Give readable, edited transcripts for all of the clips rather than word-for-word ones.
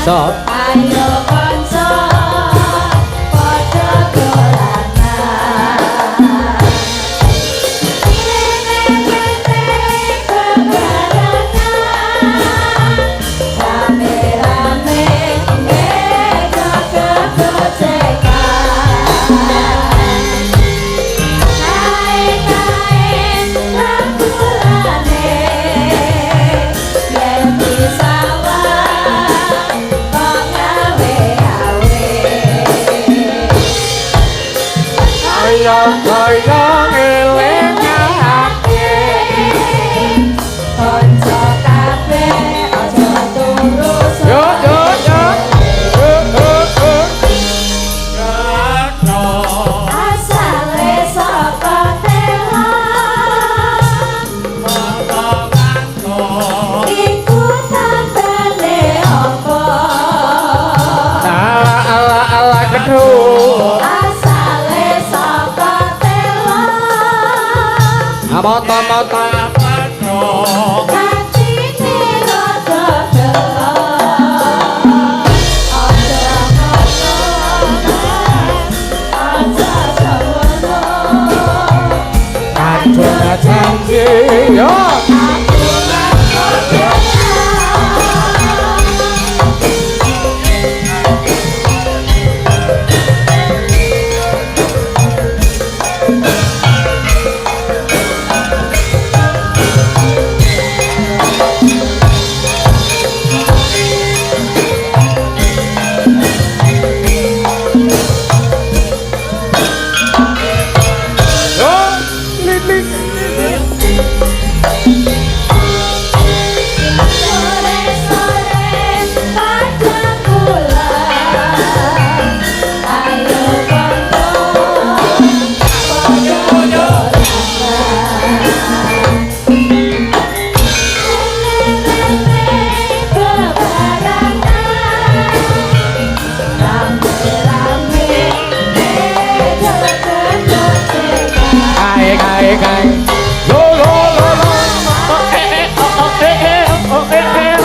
So. Ayo kanca padha dolanan. Rene bebarengan, rame-rame gegojekan. Kae-kae rangkulane, yen disawang kok ngawe-awe. Kaya kaya ngelingake kanca kabeh aja turu. Yo yo yo. Yo yo yo. Asale saka tela, iku tambane apa? Ala ala ala kedhu. Asale saka tela, Mata mata. Atine rada gelo. Aja ngono Mas, aja semono. Kadung janji. Yo. Aku ngaku. Yo. Lit lit. Sore-sore pada pulang, ayo kanca padha dolanan. Rene-rene bebarengan, rame-rame gegojekan. Kae kae kae. Lo lo lo lo. Oh eh eh oh oh eh eh oh eh eh.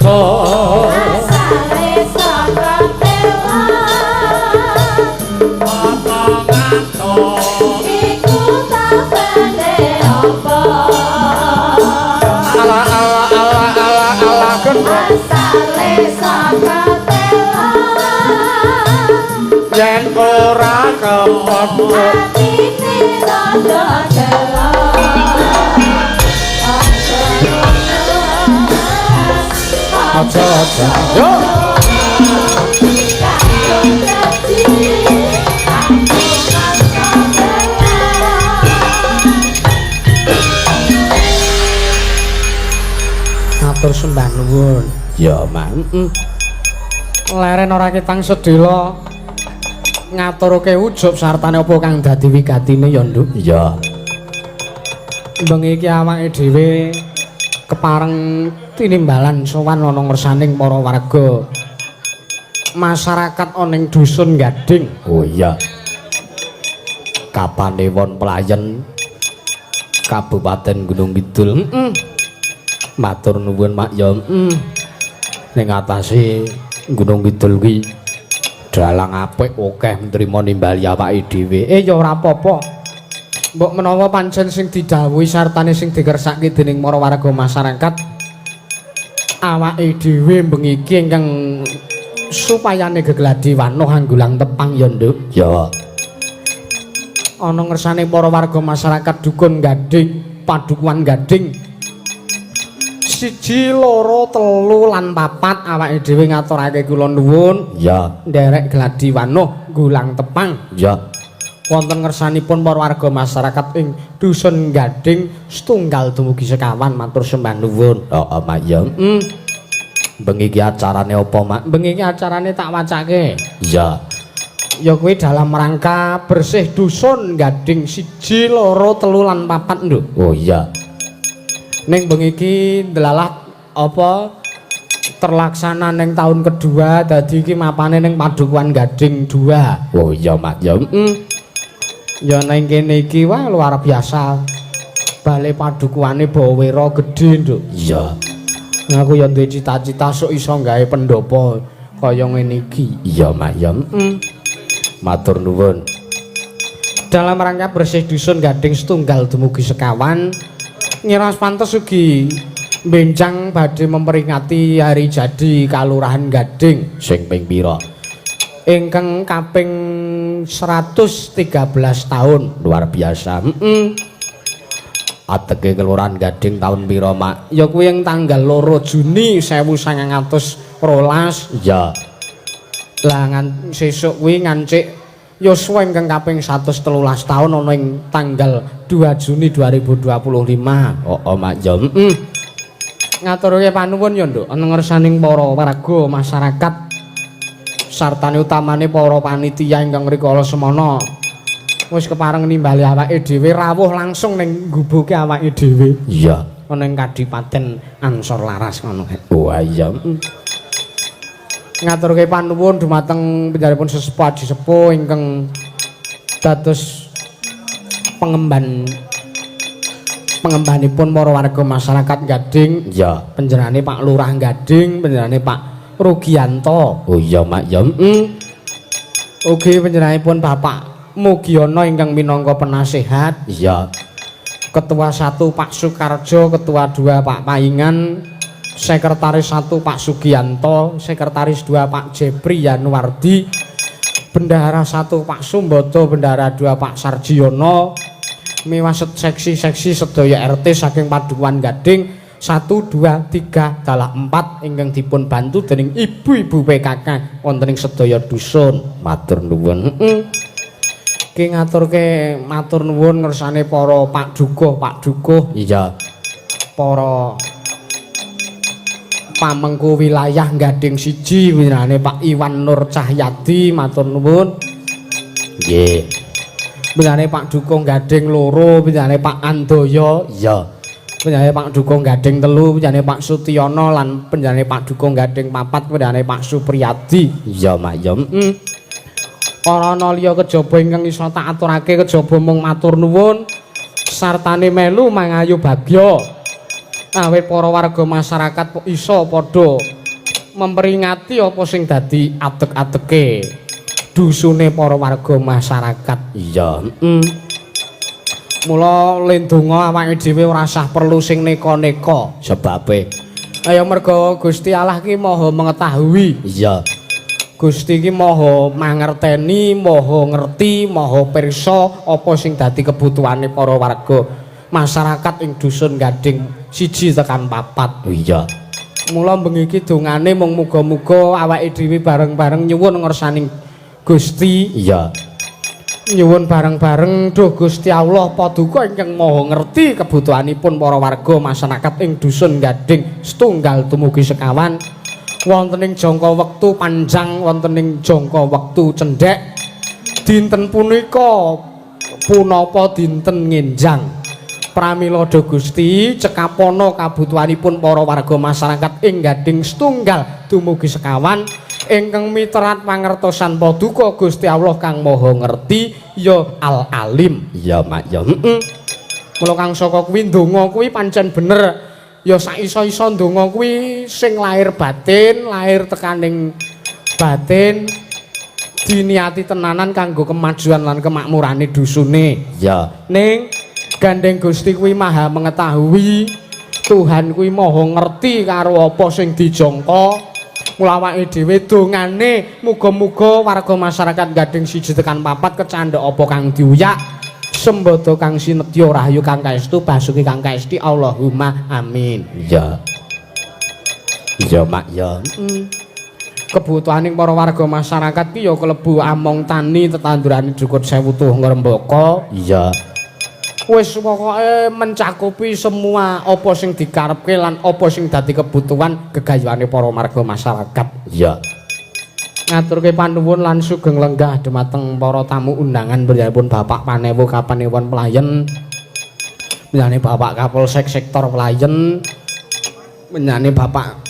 Oh. Oh. Iku tambane apa? Ala ala ala ala ala kendro. Asale saka tela, Yen ora kepethuk atine rada gelo. Aja ngono Mas, aja aja. Yo. Kadung dadi aku kanca tenan. Matur sembah nuwun. Ya, Mak. Heeh. Leren ora ketang sedhela ngaturke ujub sartane apa kang dadi wigatine ya, Nduk. Iya. Bengi iki awake dhewe kepareng tinimbalan sowan ana ngersaning para warga masyarakat ana ing dusun Gading. Oh iya. Kapanewon Playen Kabupaten Gunung Kidul. Heeh. Matur nuwun Mak ya. Ning atase Gunung Kidul kuwi dalang apik akeh nrimo nimbali awake dhewe. Eh ya ora apa-apa. Mbok menawa pancen sing didhawuhi sartane sing dikersake dening para warga masyarakat awake dhewe bengi iki ingkang supayane gegladi wanuh anggulang tepang ya, Nduk. Ya. Ana ngersane para warga masyarakat Dukun Gading, Padukuhan Gading. 1, 2, 3 lan 4 awake dhewe ngaturake kula nuwun Ya. nderek gladi wanuh gulang tepang. Ya. Wonten ngersanipun para warga masyarakat ing Dusun Gading setunggal dumugi sekawan matur sembah nuwun. Heeh, Mak ya. Bengi iki acarane apa, Mak? Bengi iki acarane tak wacake. Ya. Ya kuwi dalam rangka bersih dusun Gading 1, 2, 3 lan 4, Nduk. Oh iya. Ning bengi iki ndelalah apa terlaksana ning tahun kedua, dadi iki mapane ning Padukuhan Gading 2. Oh iya, Mak ya. Ya ning kene iki wah luar biasa. Bale padukuhane Bawera gedhe, Nduk. Iya. Aku ya duwe cita-cita sok iso gawe pendopo kaya ngene iki. Iya, Mak ya. Matur nuwun. Dalam rangka bersih dusun Gading setunggal dumugi sekawan, ngiras pantes ugi benjang badhe memperingati hari jadi Kalurahan Gading sing ping pira? Ingkang kaping 113 tahun. Luar biasa. Atege Kelurahan Gading tahun pira, Mak? Ya kuwi yang tanggal 2 Juni 1912. Iya. Lah ngan sesuk kuwi ngancik yuswa ingkang kaping 113 tahun ana ing tanggal 2 Juni 2025. Oh, oh Mak ya. Ngaturke panuwun ya, Nduk, ana ngersaning para warga masyarakat sartane utamane para panitia ingkang rikala semana wis kepareng nimbali awake dhewe rawuh langsung ning gubuke awake dhewe. Iya. Ana ing Kadipaten Ansor Laras ngono. Wah iya. Ngaturke panuwun dumateng panjenenganipun sesepuh aji sepuh ingkang dados pengembanipun para warga masyarakat Gading. Iya. Panjenengane Pak Lurah Gading, panjenengane Pak Rugianto. Oh iya, Mak ya. Ugi panjenenganipun Bapak Mugiono ingkang minangka penasehat. Iya. Ketua 1 Pak Sukarjo, Ketua 2 Pak Paingan, Sekretaris 1 Pak Sugianto, Sekretaris 2 Pak Jepri Yanuardi, Bendahara 1 Pak Sumbodo, Bendahara 2 Pak Sarjiono, miwah seksi-seksi sedaya RT saking Padukuhan Gading 1 2 3 dalah 4 ingkang dipun bantu dening ibu-ibu PKK wonten ing sedaya dusun. Matur nuwun. Ki ngaturke matur nuwun ngersane para Pak Dukuh, Pak Dukuh. Iya. Para pamengku wilayah Gading 1 winane Pak Iwan Nur Cahyadi, matur nuwun. Nggih. Winane Pak Dukuh Gading 2, winane Pak Andoyo. Iya. Winane Pak Dukuh Gading 3, winane Pak Sutiono lan panjenengane Pak Dukuh Gading 4, winane Pak Supriyadi. Iya, Mak ya. Ora ana liya kejaba ingkang iso tak aturake kejaba mung matur nuwun sartane melu mangayu bagya. Awit para warga masyarakat iso padha memperingati apa sing dadi adeg-adege dusune para warga masyarakat. Iya. Mula lendonga awake dhewe ora usah perlu sing neka-neka. Sebabe Ayo merga Gusti Allah ki maha mengetahui. Iya. Gusti ki maha mangerteni, maha ngerti, maha pirsa apa sing dadi kebutuhane para warga masyarakat ing dusun Gading 1 tekan 4. Iya. Mula bengi iki dongane mung muga-muga awake dhewe bareng-bareng nyuwun ngersaning Gusti. Iya. Nyuwun bareng-bareng duh Gusti Allah paduka ingkang maha ngerti kebutuhanipun para warga masyarakat ing dusun Gading setunggal dumugi sekawan. Wonten ing jangka wektu panjang, wonten ing jangka wektu cendhek. Dinten punika punapa dinten ngenjang. Pramila duh Gusti cekapana kabutuhanipun para warga masyarakat ing Gading setunggal dumugi sekawan ingkang miterat pangertosan paduka Gusti Allah kang maha ngerti ya Al Alim. Iya, Mak ya. Mula kang saka kuwi ndonga kuwi pancen bener. Ya sak iso-iso ndonga kuwi sing lahir batin, lahir tekaning batin diniati tenanan kanggo kemajuan lan kemakmurane dusune. Iya. Ning gandeng Gusti kuwi maha mengetahui, Tuhan kuwi maha ngerti karo apa sing dijangka. Mula awake dhewe dongane muga-muga warga masyarakat Gading 1 tekan 4 kecandhak apa kang diuyak. Sembada kang sinedya rahayu kang kaestu basuki kang kaesti Allahumma amin. Iya. Iya, Mak ya. Kebutuhaning para warga masyarakat ki ya kelebu among tani tetandurane jukut sewu tuh ngrembaka. Iya. Wis pokoke mencakupi semua apa sing dikarepke lan apa sing dadi kebutuhan gegayuhane para warga masyarakat. Iya. Ngaturke panuwun lan sugeng lenggah dumateng para tamu undangan pun Bapak Panewu Kapanewon Playen. Menyane Bapak Kapolsek Sektor Playen, menyane Bapak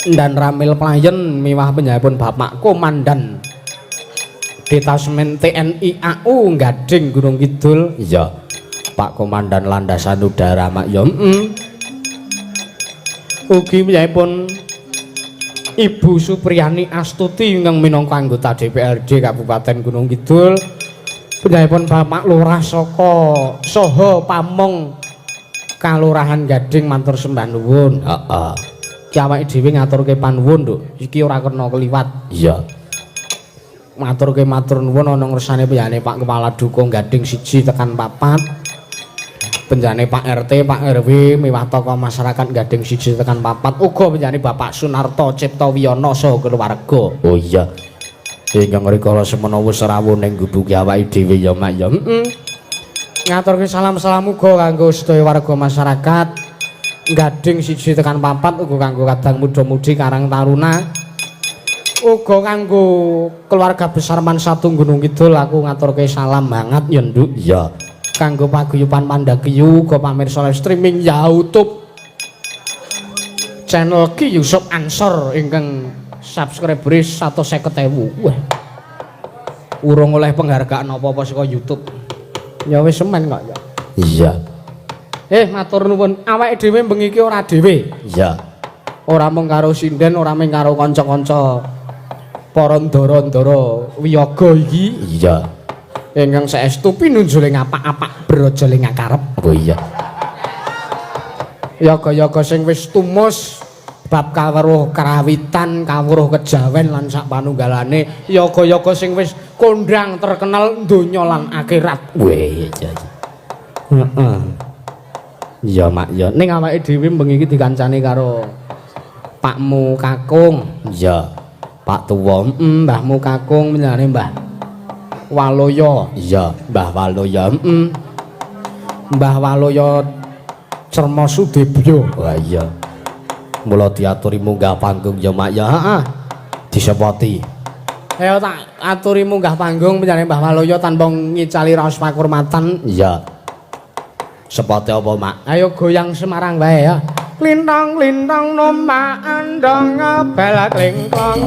Dan Ramil Playen miwah penyanipun Bapak Komandan Detasemen TNI AU Gading Gunung Kidul. Iya. Pak Komandan Landasan Udara Mak ya. Ugi penyanipun Ibu Supriyani Astuti ingkang minangka anggota DPRD Kabupaten Gunung Kidul. Penyanipun Bapak Lurah Saka saha Pamong Kalurahan Gading matur sembah nuwun. Heeh. Ki awake dhewe ngaturke panuwun, Nduk. Iki ora kena keliwat. Iya. Maturke matur nuwun ana ngersane penjane Pak Kepala Dukuh Gading 1 tekan 4. Penjane Pak RT, Pak RW miwah tokoh masyarakat Gading 1 tekan 4. Uga penjane Bapak Sunarto Cipto Wiyono saha keluarga. Oh iya. Ingkang rikala semana wis rawuh ning gubuki awake dhewe ya Mak ya. Heeh. Ngaturke salam-salam uga kanggo sedaya warga masyarakat Gading 1 tekan 4 uga kanggo kadang muda-mudi Karang Taruna. Uga kanggo keluarga besar Mansatu Gunung Kidul aku ngaturke salam hangat ya Nduk. Iya. Kanggo paguyuban Pandakiyu uga pamirsa live streaming YouTube channel Ki Yusuf Ansor ingkang subscribere 150.000. Wah. Urung oleh penghargaan apa-apa saka YouTube. Ya wis semen kok ya. Iya. Matur nuwun. Awake dhewe bengi iki ora dhewe. Iya. Ora mung karo sinden, ora mung karo kanca-kanca para ndara-ndara wiyaga iki. Iya. Ingkang saestu pinunjule ngapak-apak braja ling ngakarep. Oh iya. Yaga-yaga sing wis tumus bab kawruh karawitan, kawruh kejawen lan sak panunggalane, yaga-yaga sing wis kondang terkenal donya lan akhirat. Weh, iya. Heeh. Iya, Mak, ya. Ning awake dhewe bengi iki dikancani karo Pakmu Kakung. Iya. Pak Tuwa. Mbahmu Kakung menyane Mbah Waloyo. Iya, Mbah Waloyo. Mbah Waloyo Cerma Sudebyo. Wah iya. Mula diaturi munggah panggung ya Mak ya. Heeh. Disepoti. Ayo tak aturi munggah panggung menyane Mbah Waloyo tanpa ngicali raos pakurmatan. Iya. Sepote apa, Mak? Ayo goyang Semarang wae ya. Lintang-lintang numpak andong ngebel klingklong.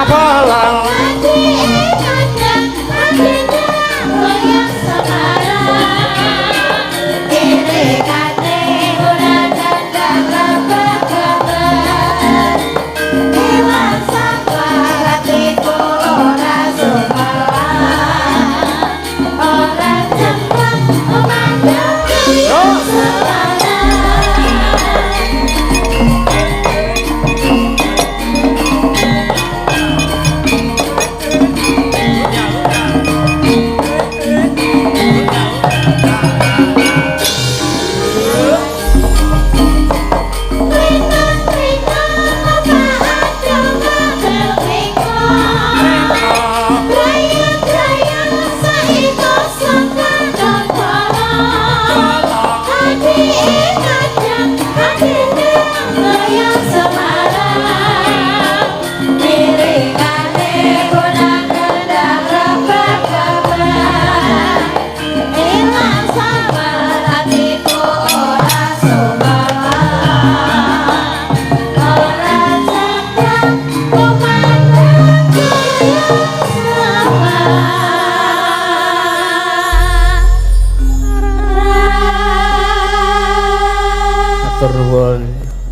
Apa lang?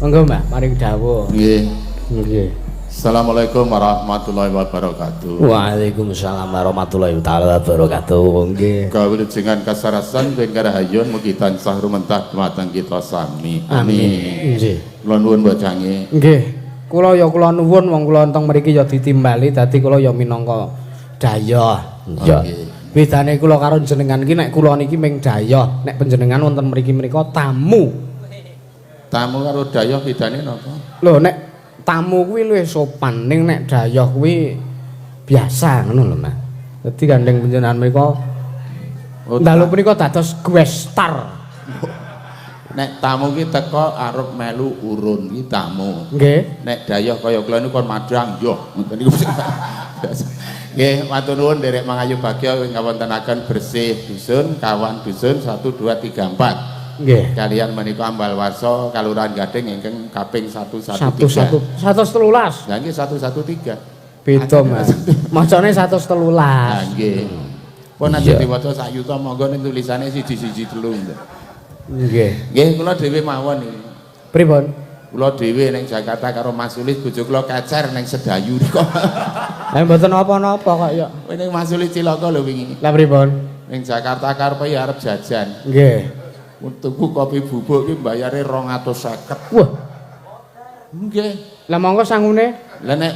Monggo Mbah, paring dawuh. Nggih. Nggih. Assalamualaikum warahmatullahi wabarakatuh. Waalaikumsalam warahmatullahi taala wabarakatuh. Nggih. Kawulujengan kasarasan ping karahayun mugi tansah rumentah dumateng kita sami. Amin. Nggih. Kula nuwun Mbok Cange. Nggih. Kula ya kula nuwun wong kula enteng mriki ya ditimbali dadi kula ya minangka dayoh. Iya. Bedane kula karo jenengan iki nek kula niki ming dayoh, nek panjenengan wonten mriki menika tamu. Tamu karo dayoh bedane napa? Lho nek tamu kuwi luwih sopan, ning nek dayoh kuwi biasa ngono lho, Mas. Dadi gandeng panjenengan menika Oh, dalu punika dados guest star. Nek tamu ki teko arep melu urun ki tamu. Nggih. Nek dayoh kaya kula niku kon madang yo ngoten niku. Nggih, matur nuwun nderek mangayu bagya ing kawontenaken bersih dusun, kawan dusun 1 2 3 4. Nggih. Kalian menika ambal warsa Kalurahan Gading ingkang kaping 113. 1 1 113. Lah nggih 113. Beda, Mas. Macane 113. Lah nggih. Pun aja diwaca sak yuta monggo ning tulisane 1-1 3. Nggih. Nggih, kula dhewe mawon iki. Pripun? Kula dhewe ning Jakarta karo Mas Sulis, bojo kula kecer ning Sedayu niku. Lah mboten napa-napa kok ya. Ning Mas Sulis cilaka lho wingi. Lah pripun? Ning Jakarta karepe ya arep jajan. Nggih. Tuku kopi bubuk ki bayare 250. Wah, Nggih. lah monggo sangune. Lah nek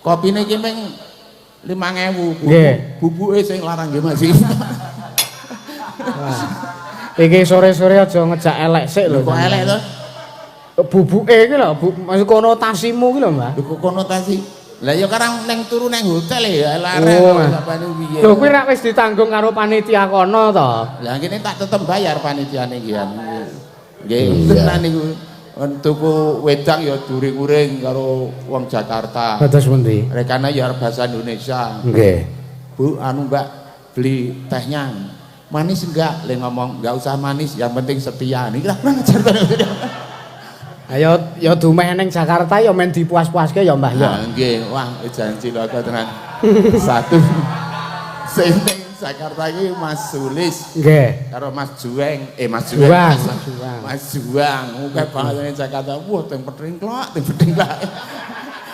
kopine ki ming 5.000. Nggih. Bubuke sing larang nggih Mas. Iki sore-sore aja ngejak elek sik lho. Kok elek to? Bubuke iki lho, maksud konotasimu iki lho, Mbah. Lho kok konotasi. Lah ya karang neng turu neng hotel ya larang Oh. sampeyan piye. Lho kuwi rak wis ditanggung karo panitia kono to. Lah kene tak tetep bayar panitiane iki ya. Nggih, tenan niku. Tuku wedang ya duri-uring karo wong Jakarta. Kados pundi? Rekane ya arep bahasa Indonesia. Nggih. Bu, anu Mbak, beli tehnya. Manis enggak? Le ngomong, enggak usah manis, yang penting setia. Niki lah kurang ajar tenan. Ayo ya dumeh ning Jakarta ya men dipuas-puaske ya Mbah ya. Nah, nggih, wah jan cilaka tenan. Satu sing ning Jakarta iki Mas Sulis Nggih. karo Mas Juweng, Mas Juweng. Juang, Mas Juang. Mas Juang, akeh banget ning Jakarta. Wah, teng petingklak, teng petingklak.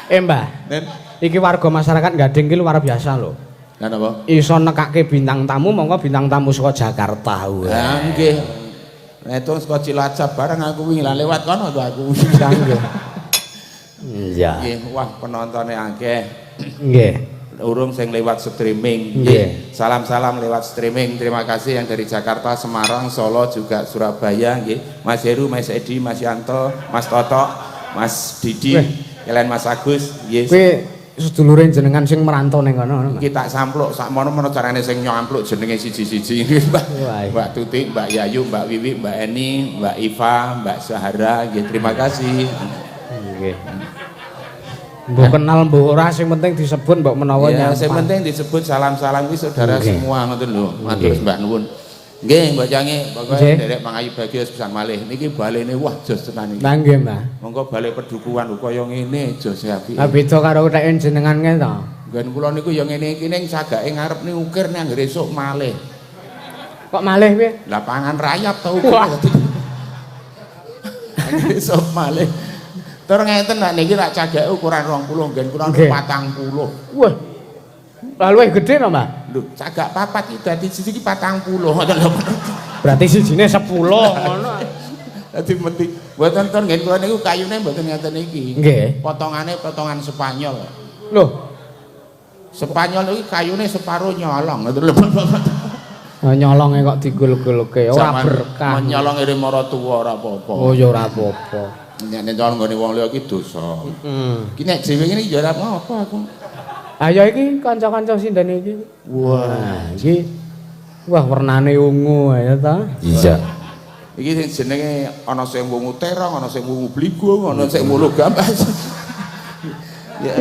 Mbah, Nen, iki warga masyarakat Gading iki luar biasa lho. lha napa? Iso nekake bintang tamu monggo bintang tamu saka Jakarta. Wah. Lah nggih. Nek itu saka Cilacap bareng aku wingi lah lewat kono to aku. Nggih. Iya. Nggih, wah penontonnya akeh. Nggih. Urung sing lewat streaming. Nggih. Salam-salam lewat streaming. Terima kasih yang dari Jakarta, Semarang, Solo, juga Surabaya nggih. Mas Heru, Mas Edi, Mas Yanto, Mas Toto, Mas Didi, Weh. kalian Mas Agus, nggih. Kuwi sedulure jenengan sing merantau ning kono ngono. Iki tak sampluk sakmono mono carane sing nyampluk jenenge siji-siji Mbak. Wah. Mbak Tuti, Mbak Yayu, Mbak Wiwi, Mbak Eni, Mbak Iva, Mbak Sahara, nggih terima kasih. Nggih. Mbok kenal mbok ora sing penting disebut mbok menawa Ya, nyampak. sing penting disebut salam-salam kuwi saudara Nggih. semua ngoten lho. Matur Nggih. sembah nuwun. Nggih, Mbak Cange, pokoke Nggih. nderek mangayu bagya sepisan malih. Niki balene wah jos tenan iki. Lah nggih, Mbah. Monggo bale pedukuhan kaya ngene jos apike. Lah beda karo teken jenengan nge to. Nggen kula niku ya ngene iki ning sagake ngarep niku ukir nang anggere esuk malih. Kok malih piye? Lapangan rayap to ukir. Wah. Anggere esuk malih. Tur ngeten nek niki rak cagake ukuran 20 nggen kula Nggih. 40. Wah. Lah luwih gedhe to, Mbah? Lho, cagak papat iki dadi siji iki 40 ngoten lho. Berarti sijine 10 ngono. Dadi penting. Mboten tur nggen kula niku kayune mboten ngeten iki. Nggih. Potongane potongan Spanyol. Loh, Spanyol iki kayune separo nyolong ngoten lho. Nyolonge kok digul-gulke, ora berkah. Menyolong iri maratuwa ora apa-apa. Oh ya ora apa-apa. Nek nyolong nggone wong liya iki dosa. Heeh. Iki nek dhewe ngene ya ora apa aku. Ayo iki kanca-kanca sinden iki. Wah, iki wah wernane ungu ya ta. Iya. Iki sing jenenge ana sing wungu terong, ana sing wungu bligung, ana sing wulu gambas. Ya.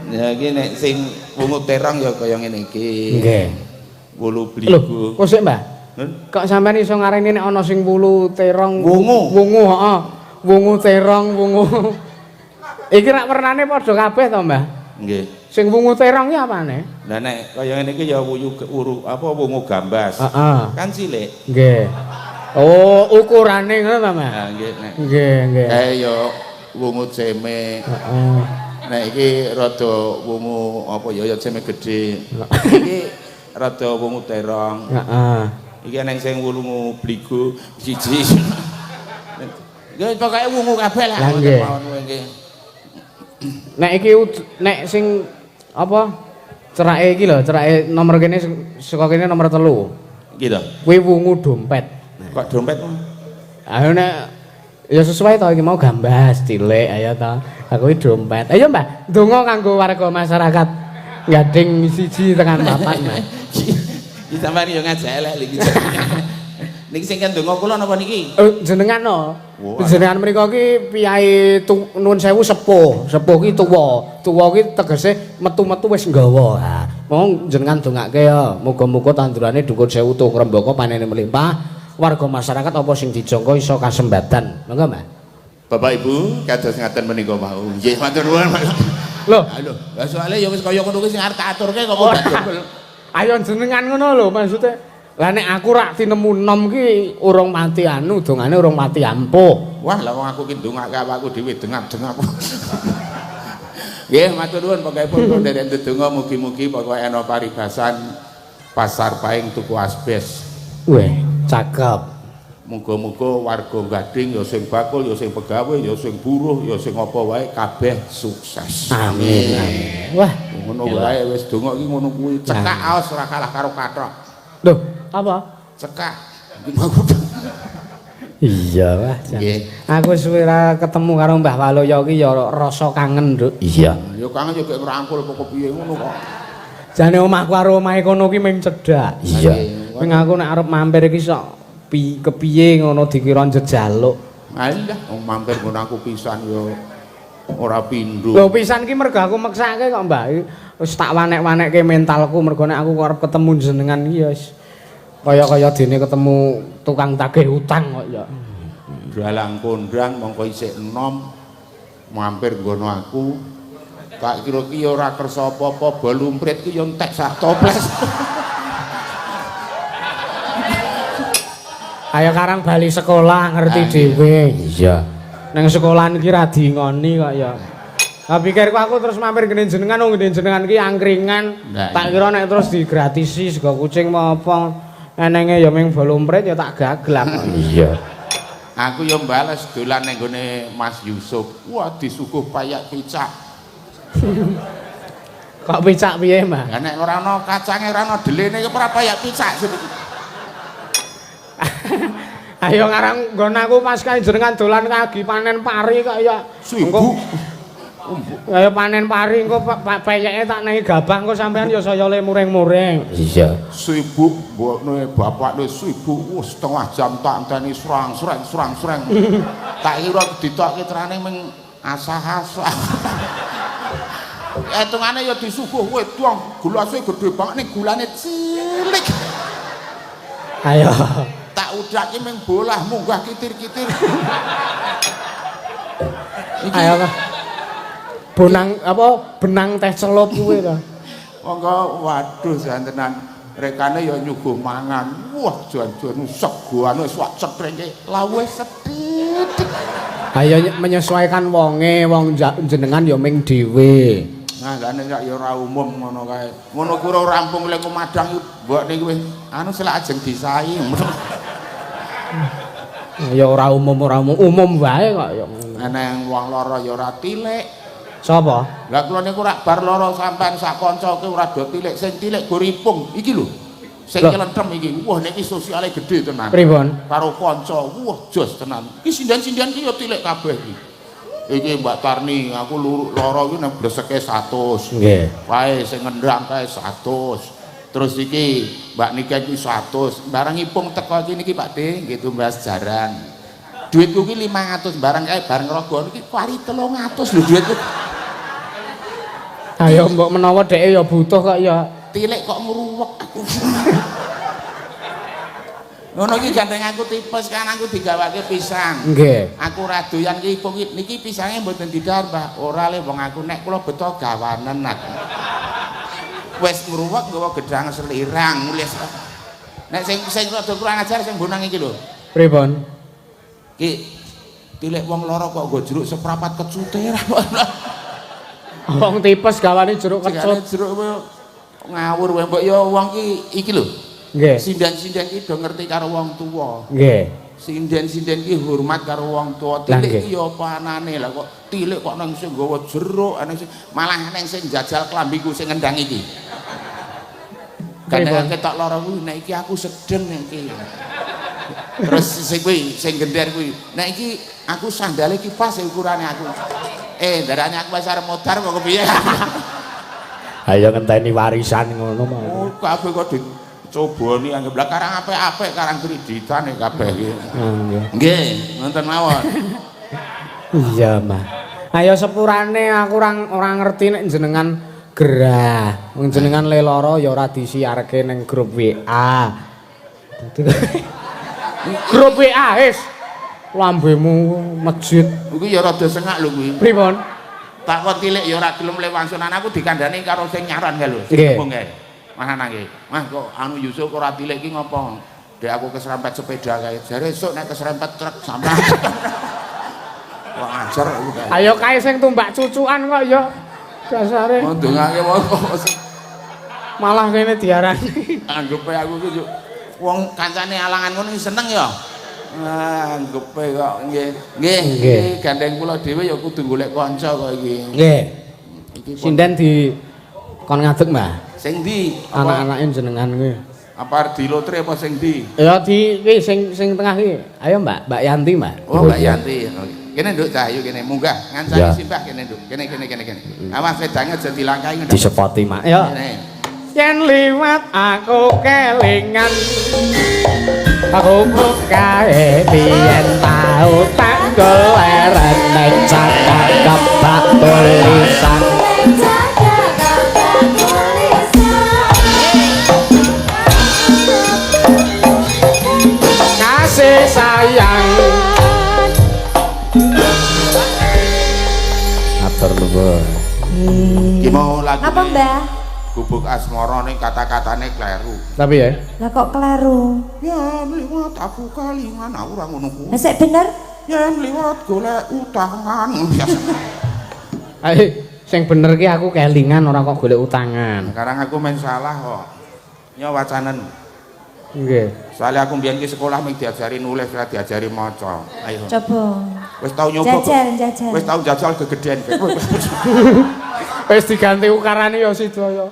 Ya iki nek sing wungu terong ya kaya ngene iki. Nggih. Wulu Lho, bligung. kok sik, Mbah? Hmm? Kok sampean iso ngarani nek ana sing wulu terong Wungu. Wungu, heeh. Wungu terong, wungu. Iki rak wernane padha kabeh to, Mbah? Nggih. Sing wungu terong ki apane? Lah nek kaya ngene iki ya wuyu uru apa wungu gambas. Heeh. Kan cilik. Nggih. Oh, ukurane ngono ta, Mbah? Nah, nggih nek. Nggih, nggih. Kae ya wungu ceme. Heeh. Nek iki rada wungu apa ya ya ceme gedhe. Iki rada wungu terong. Heeh. Iki eneng sing wungu bligo siji. Nggih pokoke wungu kabeh lah. Lah, nggih. Mawon kowe nggih. Nek iki nek sing apa cerake iki lho, cerake nomor kene saka kene nomor 3. Iki to. Kuwi wungu dompet. Kok dompet? Ayo nek ya sesuai to iki mau gambas cilik ayo to. Aku iki dompet. Ayo Mbah, ndonga kanggo warga masyarakat Gading 1 tekan 4, Mbah. Iki sampean yo ngajak elek iki. Niki sing ndonga kula napa niki? Jenengan no. Wah. Jenengan mriku ki piyai nuwun sewu sepuh. Sepuh ki tuwa. Tuwa ki tegese metu-metu wis nggawa. Ha, mau jenengan dongake ya. Muga-muga tandurane dukun sewu tuh ngrembaka panene melimpah. Warga masyarakat apa sing dijangka iso kasembadan. Monggo, Mbah. Bapak Ibu, kados ngaten menika wau. Nggih, matur nuwun. Loh, Lho, lah soalé ya wis kaya ngono kuwi sing arep tak aturke kok kok dobel. Ayo jenengan ngono lho maksudnya. Lah nek aku rak tinemu nom ki urung mati anu, dongane urung mati ampuh. Wah, lah wong aku ki ndongake awakku dhewe dengap-dengap. Nggih, matur nuwun pokoke pun nderek ndedonga mugi-mugi pokoke ana paribasan pasar paing tuku asbes. Weh, cakep. Muga-muga warga Gading ya sing bakul, ya sing pegawe, ya sing buruh, ya sing apa wae kabeh sukses. Amin. Amin. Wah, Ngono wae wis donga iki ngono kuwi. Cekak aos ora kalah karo kathok. Loh, apa? Cekak. Iya, wah. Nggih. Aku suwe ra ketemu karo Mbah Waluyo ki ya rasa kangen, Nduk. Iya. Ya kangen yo gek ngrangkul pokok piye ngono kok. Jane omahku karo omahe kono ki ming cedhak. Iya. Ming aku nek arep mampir iki sok kepiye ngono dikira njejaluk. Alah, wong mampir ngono aku pisan yo ora pindho. Lho pisan ki mergo aku meksake kok, Mbah. Wis tak wanek-wanekke mentalku mergo nek aku arep ketemu jenengan iki ya wis kaya-kaya dene ketemu tukang tagih utang kok ya. Dalang kondang mongko isih enom mampir nggono aku. Tak kira ki ya ora kersa apa-apa, bol umprit ki ya entek sak toples. Ayo karang bali sekolah ngerti dhewe. Iya. Nang sekolahan iki ra dingoni kok ya. Lah pikirku aku terus mampir ngene jenengan, wong ngene jenengan ki angkringan. Nah, Tak kira nek terus digratisi sego kucing apa apa. Enenge ya ming bol umprit ya tak gaglak. Iya. Aku ya bales dolan ning gone Mas Yusuf. Wah, disuguh payak picak. Kok picak piye, Mbah? Lah nek ora ana kacange ora ana delene ki ora payak picak. Ayo ngarang nggon aku pas kae jenengan dolan kagi panen pari kok ya. Sibuk. Kaya panen pari engko peyeke tak nehi gabah engko sampean ya saya le muring-muring. Iya. Sibuk mbokne bapakne sibuk wis setengah jam tak enteni srang-sreng srang-sreng. Tak kira ditokke trane ming asah-asah. Hitungane ya disuguh wedang, gulase gedhe banget ning gulane cilik. Ayo. Tak udhake ming bolah munggah kitir-kitir. Iki Ayo. Bonang apa benang teh celup kuwi to. Monggo waduh jantenan rekane ya nyuguh mangan. Wah jan-jan segoane wis wak cetrengke lawuhe sethithik. Ayo menyesuaikan wonge, wong jenengan ya ming dhewe. Nah, lah nek ya ora umum ngono kae. Ngono kuwi ora rampung lek madang iki mbok niki wis anu selak ajeng disai. Ya ora umum, ora umum, umum wae kok ya. Eneng wong lara ya ora tilik. Sapa? Lah kula niku rak bar lara sampean sak kanca ki ora do tilik, sing tilik go ripung. Iki lho. Sing nyelentem iki. Wah niki sosiale gedhe tenan. Pripun? Karo kanca, wah jos tenan. Iki sinden-sinden ki ya tilik kabeh iki. Iki Mbak Tarni, aku lara iki nang bleseke 100. Nggih. Kae sing ngendang kae 100. Terus iki Mbak Niken iki 100. Barang ipung teko iki niki Pak De, nggih tumbas jaran. Duitku ki 500 barang kae bareng rogo niki kari 300 lho duitku. Ayo mbok menawa dheke ya butuh kok ya. Tilik kok ngruwek aku. Ngono iki gandeng aku tipes kan aku digawake pisang. Nggih. Aku ora doyan ki ipung iki niki pisange mboten didhahar, Mbah. Ora le wong aku nek kula beto gawanen aku. Wis ngruwek nggawa gedang selirang nulis. Nek sing sing rada kurang ajar sing bonang iki lho. Pripun? Ki tilik wong lara kok nggo jeruk seprapat kecute ra. Wong tipes gawane jeruk kecut. Jeruk ngawur wae mbok ya wong ki iki lho. Nggih. Sinden-sinden ki do ngerti karo wong tuwa. Nggih. Sinden-sinden ki hormat karo wong tuwa. Tilik ki ya apa anane lah kok tilik kok nang sing nggawa jeruk, ana sing malah nang sing jajal klambiku sing ngendang iki. Kadang ketok lara kuwi nek iki aku sedeng nek iki. Terus sing kuwi sing gender kuwi, nek iki aku sandale iki pas ukurane aku. Darane aku wis arep modar kok kepiye? Ayo ngenteni warisan ngono mau. Oh, kabeh kok Coboni anggap lah karang apik-apik karang kreditane kabeh iki. Nggih. Nggih, ngoten mawon. Iya, Mbah. Ayo sepurane aku ora ngerti nek jenengan gerah. Wong jenengan leloro ya ora disiarke ning grup WA. Grup WA wis. Lambemu masjid. Kuwi ya rada sengak lho kuwi. Pripun? Tak kon tilik ya ora gelem lewangsunan aku dikandani karo sing nyaran kae lho. Sing Nggih. ngomong kae. Mas anake. Mas kok anu Yusuf ora tilik iki ngopo? Dek aku keserempet sepeda kae. Jare esuk nek keserempet truk sampean. Wah ajar aku kae. Ayo kae sing tumbak cucukan kok ya. Dasare Ndongake wong malah kene diarani. anggepe aku ki yo wong kancane alangan ngono iki seneng ya. Ah, anggepe kok nggih. Nggih, Nggih. iki gandeng kula dhewe ya kudu golek kanca kok iki. Nggih. Iki Sinden di kon ngadeg, Mbah. sing ndi? Apa Anak-anake jenengan kuwi. apa arep dilotre apa sing ndi? Ya di kuwi sing sing tengah iki. Ayo Mbak, Mbak Yanti, Mbak. Oh, Mbak Yanti. Kene nduk Cahyu kene munggah ngancani Ya. simbah kene nduk. Kene kene kene kene. Awas wedange aja dilangkahi nduk. Disepoti, Mak. Ya. Kene. Yen liwat aku kelingan. Aku bukae biyen tau tak goleren ning cakak kebak tulisan. Kasih sayang. Matur nuwun. Iki mau lagu. Apa, Mbah? Gubuk asmara ning kata-katane kleru. Tapi ya. Lah kok kleru? Yen liwat aku kalingan aku ora ngono kuwi. Lah sik bener? Yen liwat golek utangan. Ayo sing bener ki aku kelingan ora kok golek utangan. Sekarang aku main salah kok. Nyo wacanen. Nggih. Soalnya aku mbiyen ki sekolah mung diajari nulis, ora diajari maca. Ayo. Coba. Wis tau nyoba. Jajal, jajal. Wis tau jajal kegedean. Wis diganti ukarane ya sida ya.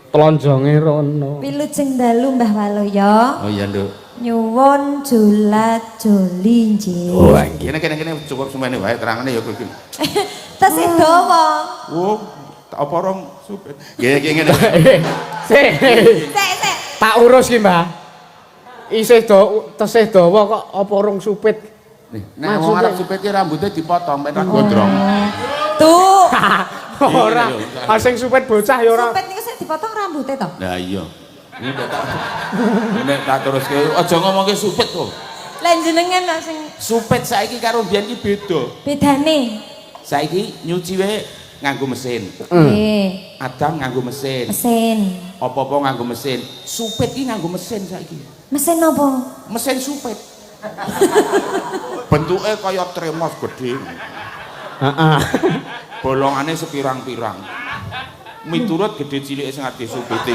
Tlonjonge rono. Wilujeng dalu Mbah Waluyo. Oh iya, Nduk. Nyuwun jula joli nggih. Oh, nggih. Kene kene kene cukup semene wae terangane ya kowe iki. Tesih dawa. Oh, tak apa rong supit. Nggih, nggih ngene. Sik. Sik, sik. Tak urus ki, Mbah. Isih do tesih dawa kok apa rong supit. Nih, nek wong arep supit ki rambutnya dipotong ben ra gondrong. Tuh. Ora. Ah sing supit bocah ya ora. Supit niku sik dipotong rambutnya to. Lah iya. Ini nek tak nek tak teruske aja ngomongke supit kok. Lah jenengan lho sing Supit saiki karo mbiyen ki beda. bedane. Saiki nyuci wae nganggo mesin. Nggih. Adam nganggo mesin. Mesin. Apa-apa nganggo mesin. Supit ki nganggo mesin saiki. Mesin apa? Mesin supit. Bentuke kaya tremos gedhe. Heeh. Bolongane sepirang-pirang. Miturut gedhe cilike sing arep disupiti.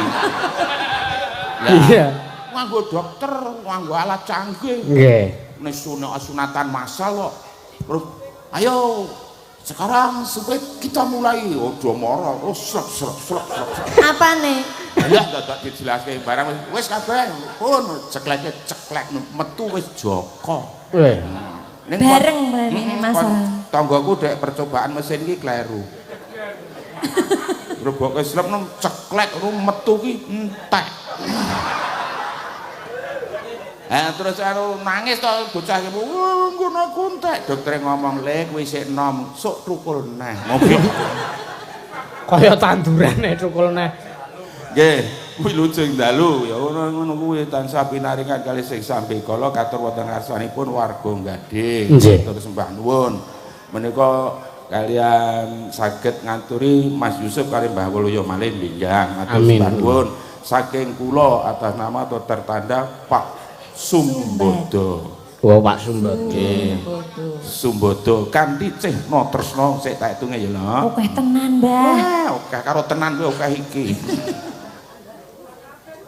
Iya. Nganggo dokter, nganggo alat canggih. Nggih. Nek sunatan massal kok. Terus ayo sekarang supit kita mulai. Oh, do moro. Oh, slep slep slep slep. Apane? Ya dadak dijelaske barang wis kabeh pun cekleke ceklek metu wis Joko. Weh. Ning Bareng berarti ini masalah. Tanggaku dek percobaan mesin ki kleru. Reboke slep nang ceklek ru metu ki entek. Terus anu nangis to bocah ki, "Ngono aku entek." Doktere ngomong, "Le kuwi isih enom, sok tukul neh." Mobil. Kaya tandurane tukul neh. Nggih, wilujeng dalu ya ngono kuwi tansah pinaringan kalih sing sambekala katur wonten ngarsanipun warga Gading. Nggih. Matur sembah nuwun. Menika kalian saged ngaturi Mas Yusuf kalih Mbah Waluyo malih benjang. Matur Amin. sembah nuwun. Saking kula atas nama atau tertanda Pak Sumbodo. Oh, Pak Sumbodo. Nggih. Sumbodo kanthi cehna tresna sik tak hitunge ya lho. Oke tenan, Mbah. Wah, akeh karo tenan kuwi akeh iki.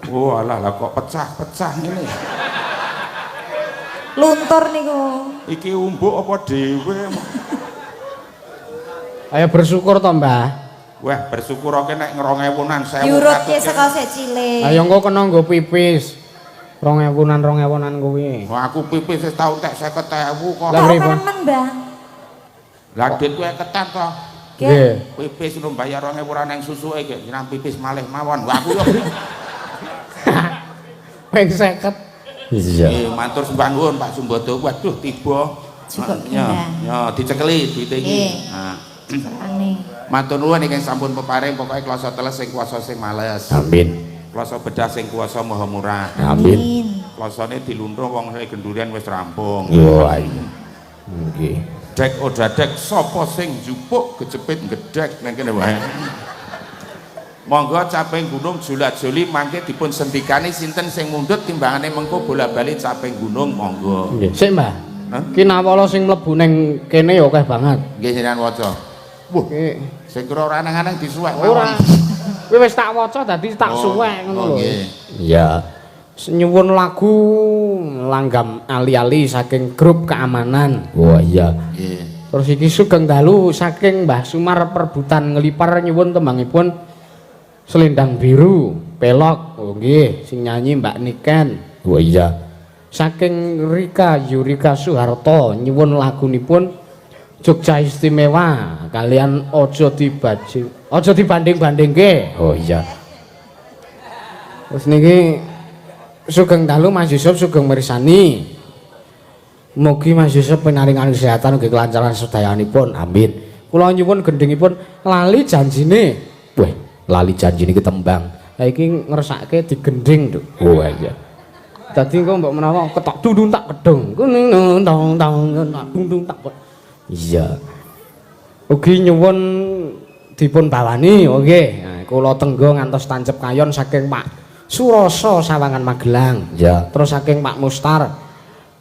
Oh, alah lah kok pecah-pecah ngene. Luntur niku. Iki umbuk apa dhewe? Ayo bersyukur to, Mbah. Wah, bersyukur oke nek 2000-an 1100. Diurutke saka sik cilik. Ayo engko kena nggo pipis. 2000-an 2000-an kuwi. Wah, aku pipis wis tau tek 50.000 kok. Lah, Kok pripun? nemen, Mbah? Lah duit kuwi ketan to. Nggih. Pipis lu bayar 2000 ora nang susuke gek jeneng pipis malih mawon. Wah, aku yo. Ping 50. Iya. Nggih, matur sembah nuwun Pak Sumbodo. Waduh tiba. Cukup, Ya, Mbah. ya dicekeli duwite iki. Nggih. Nah. Serane. Matur nuwun ingkang sampun peparing, pokoke kloso teles sing kuwasa sing males. Amin. Kloso bedah sing kuwasa maha murah. Amin. Klosone diluntuh wong sing gendurian wis rampung. Wah, iya. Nggih. Dek odadek sapa sing njupuk kejepit gedhek nang kene wae. Monggo caping gunung jula-juli mangke dipun sendikani sinten sing mundhut timbangane mengko bola-bali caping gunung monggo. Nggih. Sik, Mbah. Hah? Ki nawala sing mlebu ning kene ya akeh banget. Nggih jenengan waca. Wah, Ki sing kira ora anang-anang disuwek ora. Kuwi wis tak waca dadi tak suwek ngono Oh, lho. nggih. Iya. Nyuwun lagu langgam ali-ali saking grup keamanan. Wah, iya. Nggih. Terus iki sugeng dalu saking Mbah Sumar Perbutan Ngelipar nyuwun tembangipun Selendang Biru, Pelok. Oh nggih, sing nyanyi Mbak Niken. Wah, iya. Saking Rika Yurika Soeharto nyuwun lagunipun Jogja Istimewa kalian ojo dibaji, ojo dibanding-bandingke. Oh iya. Terus niki sugeng dalu Mas Yusuf sugeng mirsani. Mugi Mas Yusuf pinaringan kesehatan ugi kelancaran sedayanipun. Amin. Kula nyuwun gendhingipun lali janjine. Wah, lali janjine iki tembang. Lah iki ngersake digendhing, Nduk. Wah, iya. Dadi engko mbok menawa ketok dundung tak kedung. Kuning tong tong tak dundung tak. Iya. Ugi nyuwun dipun bawani, oh nggih. Nah, kula tenggo ngantos tancep kayon saking Pak Surasa Sawangan Magelang. Iya. Terus saking Pak Mustar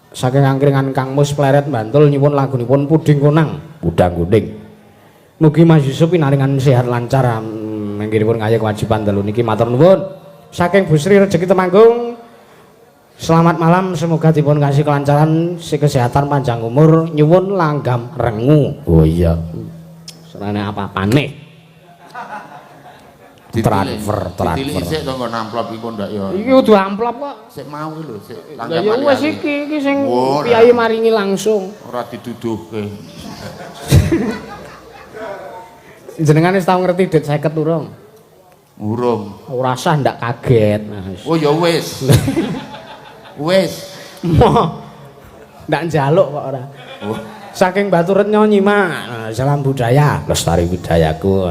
saking angkringan Kang Mus Pleret Bantul nyuwun lagunipun Puding Konang. Udang kuning. Mugi Mas Yusuf pinaringan sehat lancar mangkinipun kaya kewajiban dalu niki matur nuwun. Saking Bu Sri Rezeki Temanggung. Selamat malam, semoga dipun kasih kelancaran, si kesehatan panjang umur, nyuwun langgam rengu. Oh iya. Serane apa-apane. Transfer, transfer. Ditilik sik to nggon amplop iku ndak ya. Iki kudu amplop kok. Sik mau iki lho, sik Lah ya wis iki iki sing Oh, piyayi maringi langsung. Ora diduduhke. Jenengan wis tau ngerti dit 50 urung? Urung. Ora sah ndak kaget, Mas. Oh ya wis. Wis. Moh. Ndak njaluk kok ora. Oh. Saking Baturetno nyimak, salam budaya, Lestari budayaku.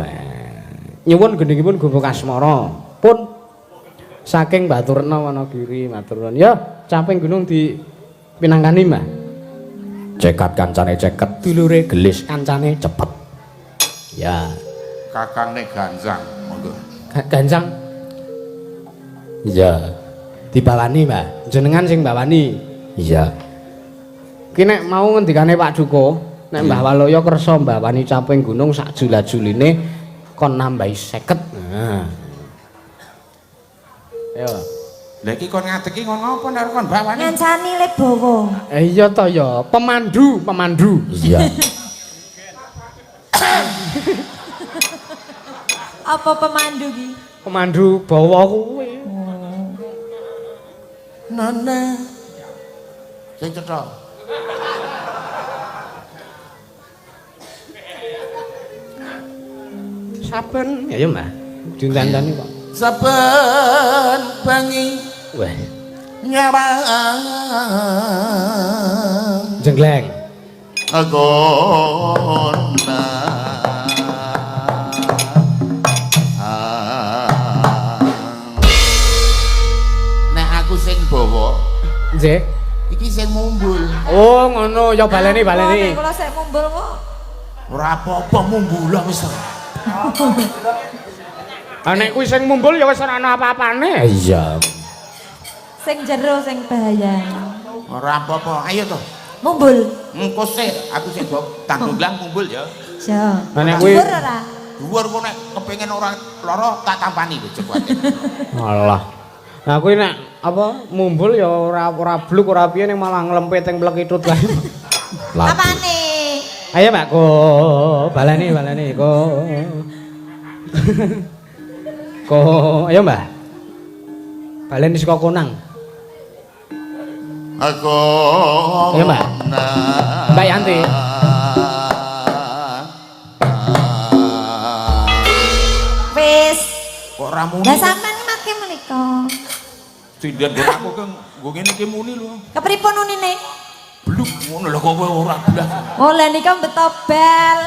Nyuwun gendhingipun Gumuk Asmara. Pun saking Baturetno Wonogiri matur nuwun. Ya, caping gunung di pinangkani, Mbah. Cekat kancane ceket, Dulure gelis kancane cepet. Ya. Kakangne Ganjang, monggo. Ganjang Iya. dibawani, Mbah. Jenengan sing bawani. Iya. Ki nek mau ngendikane Pak Duko, nek Mbah Waloyo kersa mbawani caping gunung sak jula-juline kon nambahi 50. Nah. Ayo. Lah iki kon ngadeg iki kon ngopo nek kon bawani? Ngancani le bawa. Eh iya to ya, pemandu, pemandu. Iya. Apa pemandu ki? Pemandu bawa kuwi. Nana. Sing cetha. Saben ya ya, Mbah. Diundang-undang kok. Saben bengi Wah, nyawang Jenggleng. agona. Nek aku sing bawa, Nggih. iki sing mumbul. Oh, ngono ya baleni baleni. Nek kula sik mumbul kok. Ora apa-apa mumbul wis. Ah nek kuwi sing mumbul ya wis ora ana apa-apane. Iya. Sing jero sing bahaya. Ora apa-apa. Ayo to. Mumbul. Engko sik, aku sing bawa tanggung mumbul ya. Ja. Lah nek kuwi Dhuwur ora? Dhuwur kok nek kepengin ora lara tak tampani lho jekuate. Alah. Nah kuwi nek apa mumbul ya ora ora bluk ora piye ning malah nglempit ing plekitut kae. Apane? Ayo Mbak ko baleni baleni ko. Ko ayo Mbak. Baleni saka Konang. Aku. Ayo Mbak. Mbak Yanti. Wis. Kok ra muni? Lah sampean make menika. Sinden nggon aku ki nggo ngene iki muni lho. Kepripun unine? Bluk ngono lho kok kowe ora blas. Oh, lha nika beto bal.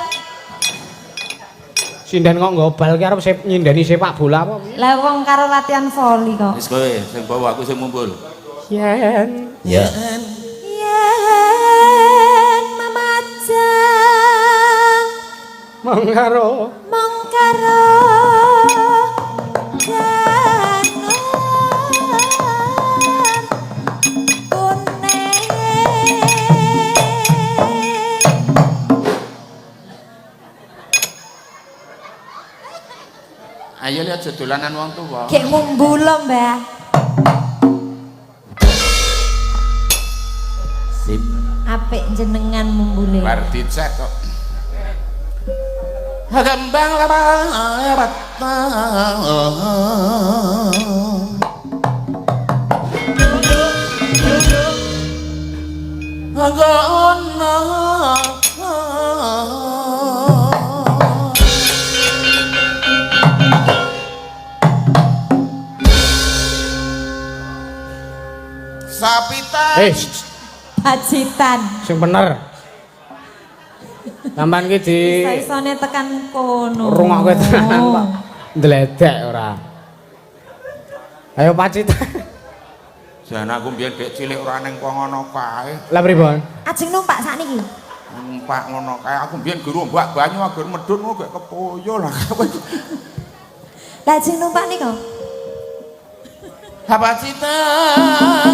Sinden kok nggo bal ki arep nyindeni sepak bola apa piye? Lah wong karo latihan voli kok. Wis kowe sing bawa aku sing mumpul. Yen. Ya. Yen memajang Mengkaro mengkaro janur kuning. Ayo lihat dolanan wong tuwa. Gek mumbulo, Mbah. Sip. Apik jenengan mumbule. Bar dicek kok. Kembang lapat. Ngono. Sapitan. Eh, Pacitan. sing bener. Sampeyan ki di Iso-isone tekan kono. rungokke tenan kok. Ndledek ora. Ayo Pacitan. Jan aku mbiyen dek cilik ora ning kok ngono kae. Lah pripun? Ajeng numpak sakniki. Numpak ngono kae. Aku mbiyen guru mbak banyu agar medhun kok gek kepoyo lah. Lah ajeng numpak nika. Pacitan.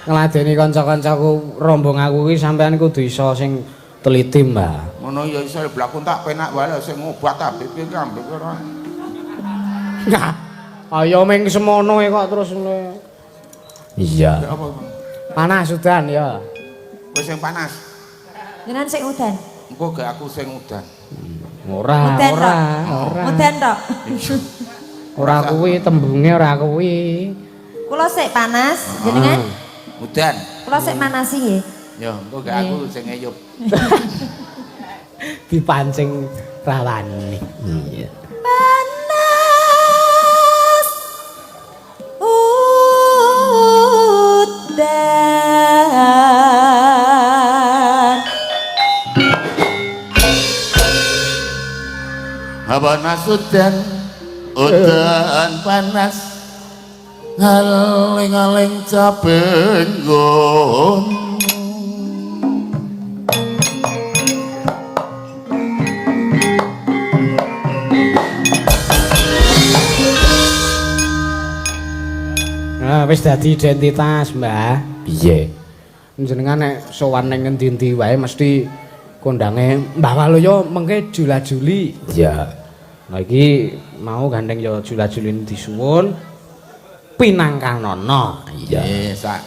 Ngladeni kanca-kancaku rombong aku ki sampean kudu iso sing teliti, Mbah. Ngono ya iso blakun tak penak wae lho sing ngobat tabib ki ambek ora. Nah, ayo ming semono e kok terus ngono. Iya. Ya apa? Panas udan ya. Kowe sing panas. Jenengan sing udan. Engko gak aku sing udan. Ora, Udan ora, tok. ora. Udan tok. Ora kuwi tembunge ora kuwi. Kula sik panas, jenengan Udan. kula sik manasi nggih. Ya, engko gak aku sing ngeyup. Dipancing rawani. Iya. Panas udan. Panas udan, udan panas. Aling-aling cabenggon. Nah, wis dadi identitas, Mbah. Piye? Jenengan nek sowan ning ngendi-endi wae mesti kondange Mbah Waluyo mengke jula-juli. Iya. Nah iki mau gandeng ya jula-juline disuwun pinangkanono. Iya. Eh, sak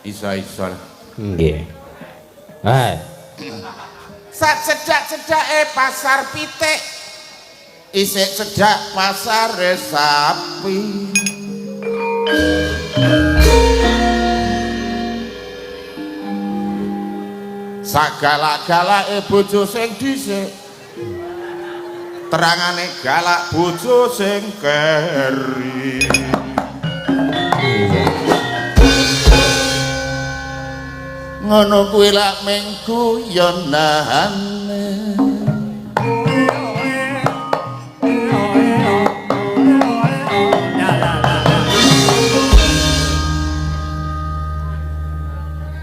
iso-iso. Nggih. Hai. Sak cedak-cedake pasar pitik. Isik cedak pasare sapi. Sagalak-galake bojo sing dhisik. Terangane galak bojo sing keri. Ngono kuwi lak mung guyonane.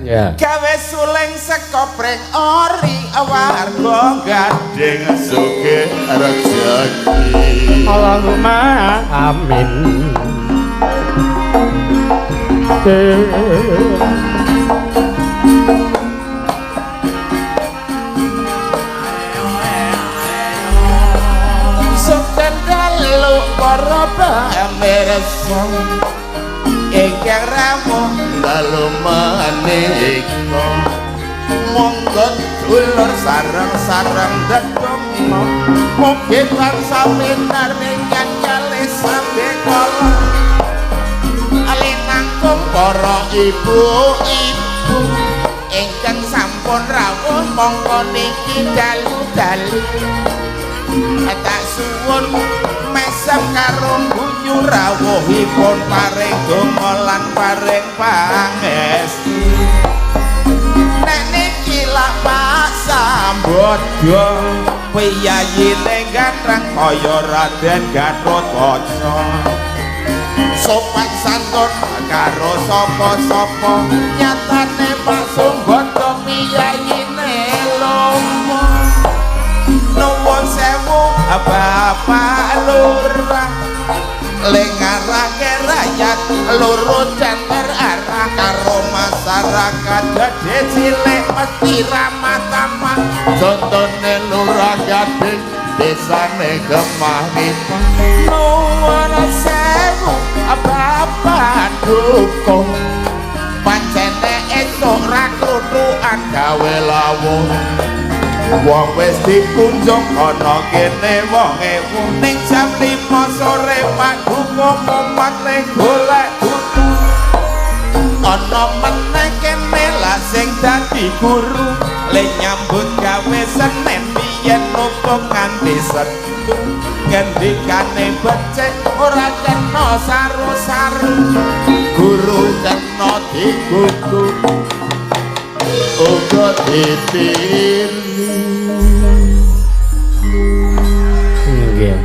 Ya. Gawe suling saka pring ori warga gading sugih rejeki. Allahumma amin. Desa ingkang rawuh dalu menika, monggo dulur sareng-sareng ndedonga, mugi tansah pinaringan kalih sambekala, alinangkung para ibu-ibu ingkang sampun rawuh mongko niki dalu-dalu tak suwun mesem karo guyu rawuhipun paring donga lan paring pangestu. Nek niki lak Pak Sambodyo piyayine ganteng kaya Raden Gatotkaca, sopan santun karo sapa-sapa, nyatane Pak Sambodyo piyayine lomo. Nuwun sewu Bapak Lurah, le ngarahke rakyat loro center arah, karo masyarakat gedhe cilik mesti ramah tamah, contone Lurah Gading desane Gemah Ripah. Nuwun sewu Bapak Dukung, pancene esuk ra klutukan gawe lawuh, wong wis dikunjung ana kene wong ewu, ning jam 5 sore Pak Dukung mumet le golek dudu, ana meneh kene lah sing dadi guru, le nyambut gawe Senin biyen numpuk nganti Setu, ngendikane becik ora kena saru-saru, guru kena digugu uga ditiru. Nggih.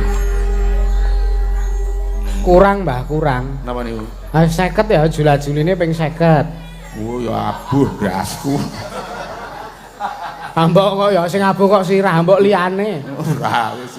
Kurang, Mbah, kurang. Napa niku? Ah, 50 ya, jula-juline ping 50. Oh ya abuh ndasku. Mbok kok ya sing abuh kok sirah, mbok liyane. Ora wis.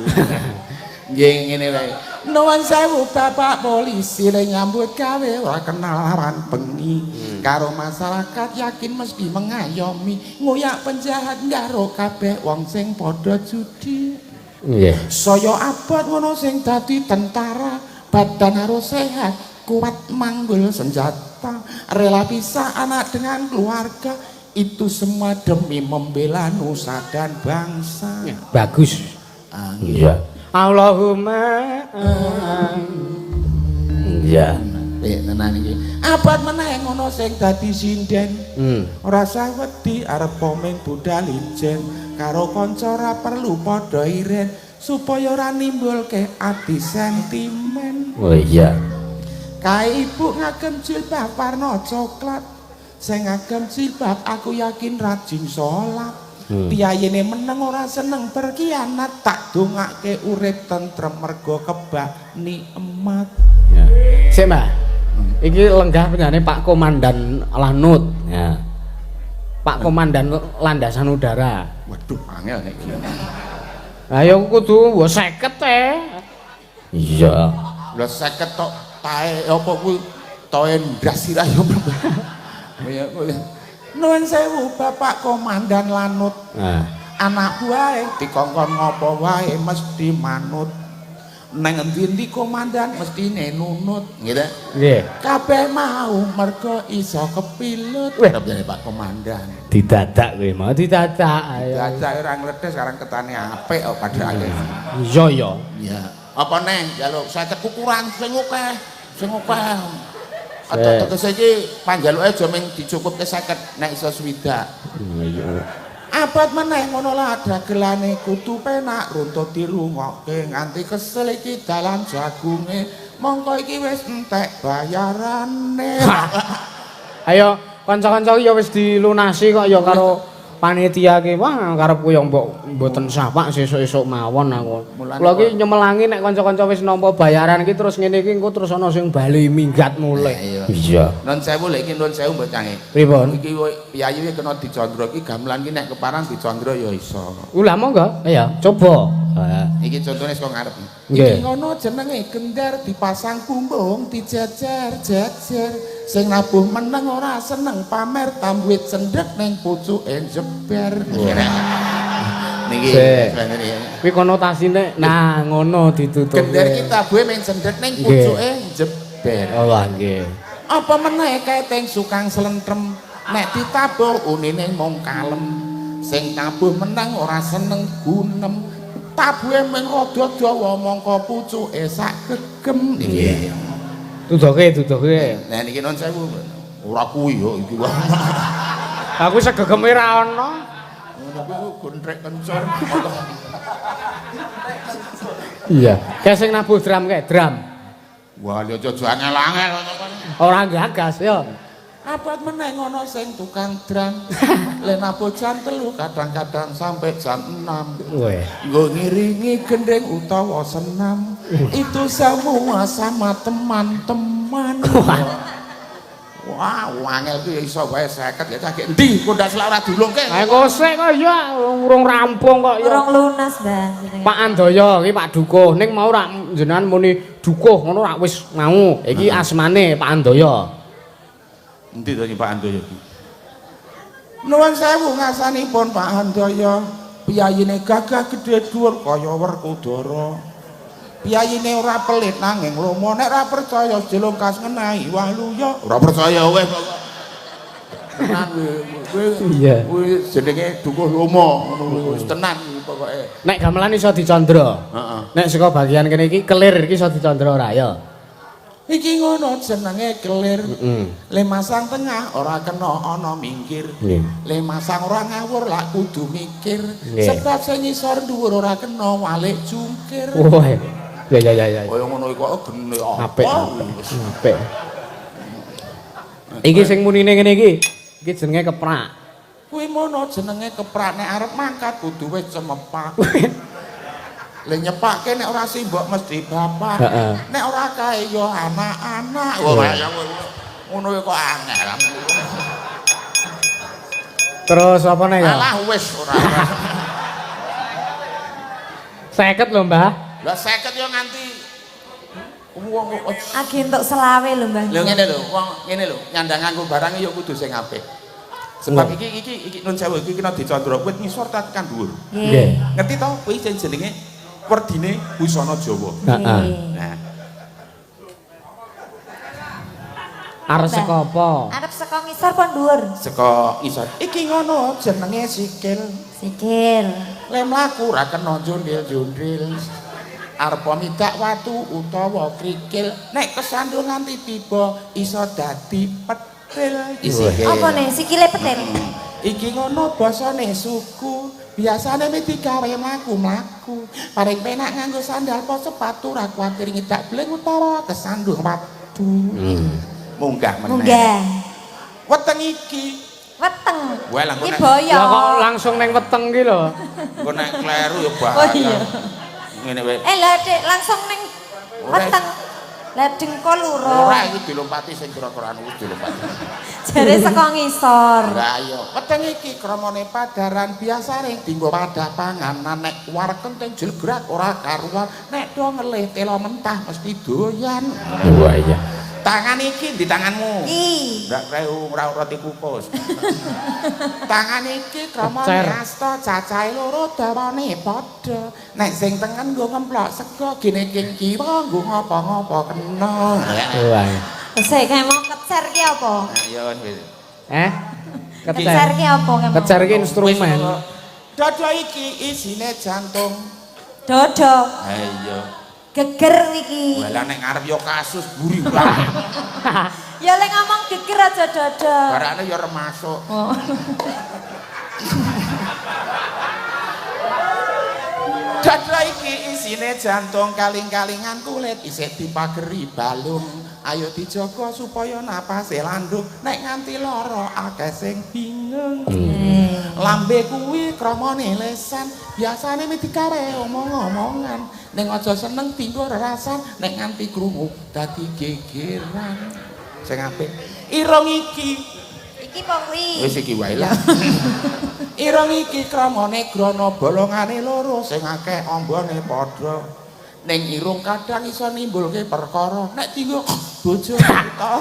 Nggih ngene wae. Nuwun sewu Bapak polisi, le nyambut gawe ora kenal awan bengi. Karo masyarakat yakin mesti mengayomi, ngoyak penjahat ngaro kabeh wong sing padha judi. Nggih. Saya abot ngono sing dadi tentara, badan harus sehat, kuat manggul senjata, rela pisah anak dengan keluarga, itu semua demi membela nusa dan bangsa. Bagus. Ah, Iya. Allahumma. Iya. Tenan iki. Abot meneh ngono sing dadi sinden. Ora usah wedi arep poming budal ijen, karo kanca ora perlu padha iren, supaya ora nimbulke ati sentimen. Oh iya. Kae ibu ngagem jilbab warna coklat, sing ngagem jilbab aku yakin rajin salat. Piyayene meneng ora seneng berkhianat, tak dongake urip tentrem mergo kebak nikmat. Ya. Sik, Mbah. Iki lenggah penjane Pak Komandan Lanut. Ya. Pak Komandan Landasan Udara. Waduh, angel nek iki. Ayo kudu mbok 50 e. Iya. Lah 50 tok tae apa kuwi toe ndas sirah ya. Ya kuwi. Nuwun sewu Bapak Komandan Lanut. Nah. Anak buahe dikongkon ngopo wae mesti manut. Nang endi-endi komandan mestine nunut, nggih ta? Nggih. Kabeh mau mergo iso kepilut. Weh. Jane Pak Komandan. Didadak kowe mau. Didadak ayo. Dadak ora ngledes sekarang ketane apik kok padahal. Iya ya. Iya. Apa neh njaluk 50 kurang sing akeh, sing akeh. Atau tegese iki panjaluke aja mung dicukupke 50 nek iso 60. Iya. Abot meneh ngono lah dagelane kudu penak runtut dirungokke nganti kesel iki dalan jagunge, mongko iki wis entek bayarane. Ayo kanca-kanca iki ya wis dilunasi kok ya karo panitia ki. Wah, karepku ya mbok mboten sah Pak, sesuk-esuk mawon aku. Mulane Kula ki nyemelangi nek kanca-kanca wis nampa bayaran ki terus ngene iki engko terus ana sing bali minggat mulih. Iya. Iya. Nun sewu lho iki, nun sewu mbok cange. Pripun? Iki piyayi iki kena dicandra iki gamelan ki nek keparang dicandra ya iso. Lah monggo. Iya, Coba. Ha. Iki contone saka ngarep. Nggih. Iki ngono jenenge gender dipasang bumbung dijejer-jejer. Sing nabuh meneng ora seneng pamer tambuit cendhek ning pucuke jeber. Niki. Kuwi konotasine nah ngono ditutup. Gender iki tabuhe mung cendhet ning pucuke jeber. Oh nggih. Apa meneh keting sukang slentem nek ditabuh unine mung kalem. Sing tabuh menang ora seneng gunem. Tabuhe mung rada dawa mongko pucuke sak gegem. Nggih. Tuduhke, tuduhke. Nah niki nun sewu. Ora kuwi yo iki. Aku segegeme ra ono. Ngono kuwi gontrek kencur. Iya. Kayak sing nabuh drum kae, drum. Wah, lha aja angel-angel ngono kan. Ora gagas yo. Abot meneh ngono sing tukang drum. Le nabuh jam 3 kadang-kadang sampai jam 6. Weh. Nggo ngiringi gending utawa senam. Itu semua sama teman-teman. Wah, wangel ku ya iso wae 50 ya cah endi kondak selak ora dulungke. Ayo kosek kok ya urung rampung kok ya. Urung lunas, Mbah. Pak Andoyo iki Pak Dukuh ning mau rak jenengan muni Dukuh ngono rak wis mau. Iki asmane Pak Andoyo. Endi to iki Pak Andoyo iki? Nuwun sewu ngasanipun Pak Andoyo. Piyayine gagah gedhe dhuwur kaya Werkudara. Piyayine ora pelit nanging lomo nek ora percaya jelungkas ngenahi waluya. Ora percaya weh pokok. Tenan kowe. Iya. Kuwi jenenge dukuh lomo ngono wis tenan pokoke. Nek gamelan iso dicandra. Heeh. Nek saka bagian kene iki kelir iki iso dicandra ora ya? Iki ngono jenenge kelir. Heeh. Le masang tengah ora kena ana minggir. Nggih. Le masang ora ngawur lak kudu mikir. Nggih. Sebab sing ngisor dhuwur ora kena walik jungkir. Wah. Ya ya ya ya. Kaya ngono iku kok gene apa? Apik. Apik. Iki sing munine ngene iki. Iki jenenge keprak. Kuwi mono jenenge keprak nek arep mangkat kudu wis cemepak. Le nyepake nek ora simbok mesti bapak. Heeh. Nek ora kae ya anak-anak. Wah, ya ngono kok angel. Terus apa nih ya? Alah wis ora. 50 lho, Mbah. Lah 50 ya nganti wong kok Agi entuk selawe lho, Mbah. Lho ngene lho, wong ngene lho, nyandang nganggo barang ya kudu sing apik. Sebab iki iki iki nun sewu iki kena dicandra kuwi ngisor ta tekan dhuwur. Nggih. Ngerti to kuwi sing jenenge werdine busana Jawa. Heeh. Nah, Arep saka apa? Arep saka ngisor apa dhuwur? Saka ngisor. Iki ngono jenenge sikil. Sikil. Le mlaku ora kena jundil-jundil. Arep midak watu utawa krikil, nek kesandung nganti tiba iso dadi petil. Iki Apa nih sikile petil? Iki ngono basane suku. Biasane mesti digawe mlaku-mlaku. Paling penak nganggo sandal apa sepatu ra kuwatir ngidak bling utawa kesandung watu. Munggah meneh. Munggah. Weteng iki. Weteng. Wah, lah, Iki nek- boyo. Lah kok langsung neng weteng ki lho. Engko nek kleru ya bahaya. Oh iya. Ngene wae. Lah Dik, langsung neng weteng. Lah dengkul urung. Ora iki dilompati sing kira-kira anu wis dilompati. Jare saka ngisor. Lah iya, weteng iki kramane padaran biasane dienggo wadah panganan nek warken teng jlegrak ora karuan, nek do ngelih tela mentah mesti doyan. Wah iya. Tangan iki di tanganmu. I. Ndak kleru ora roti kukus. Tangan iki kramane Kecer. asta cacahe loro dawane padha. Nek sing tengen nggo ngemplok sego, gene king kiwa nggo ngapa-ngapa kena. Wah. Sik kae mau kecer ki apa? Ya wis. Eh? Kecer Kecer. ki apa kae mau? Kecer ki instrumen. Dodo iki isine jantung. Dodo. Ha iya. Geger iki. Walah nek ngarep ya kasus buri. Ya lek ngomong geger aja dodo. Barane ya remasuk. Oh. Dodo iki isine jantung kaling-kalingan kulit isih dipageri balung. Ayo dijaga supaya napase landung. Nek nganti lara akeh sing bingung. Lambe kuwi kramane lesan, biasane mung digawe omong-omongan. Ning aja seneng dinggo rerasan, nek nganti krungu dadi gegeran. Sing apik. Irung iki Iki apa kuwi? wis iki wae lah. Irung iki kramane grana bolongane loro sing akeh ambane padha. Ning irung kadang iso nimbulke perkara nek dinggo bojo tangga.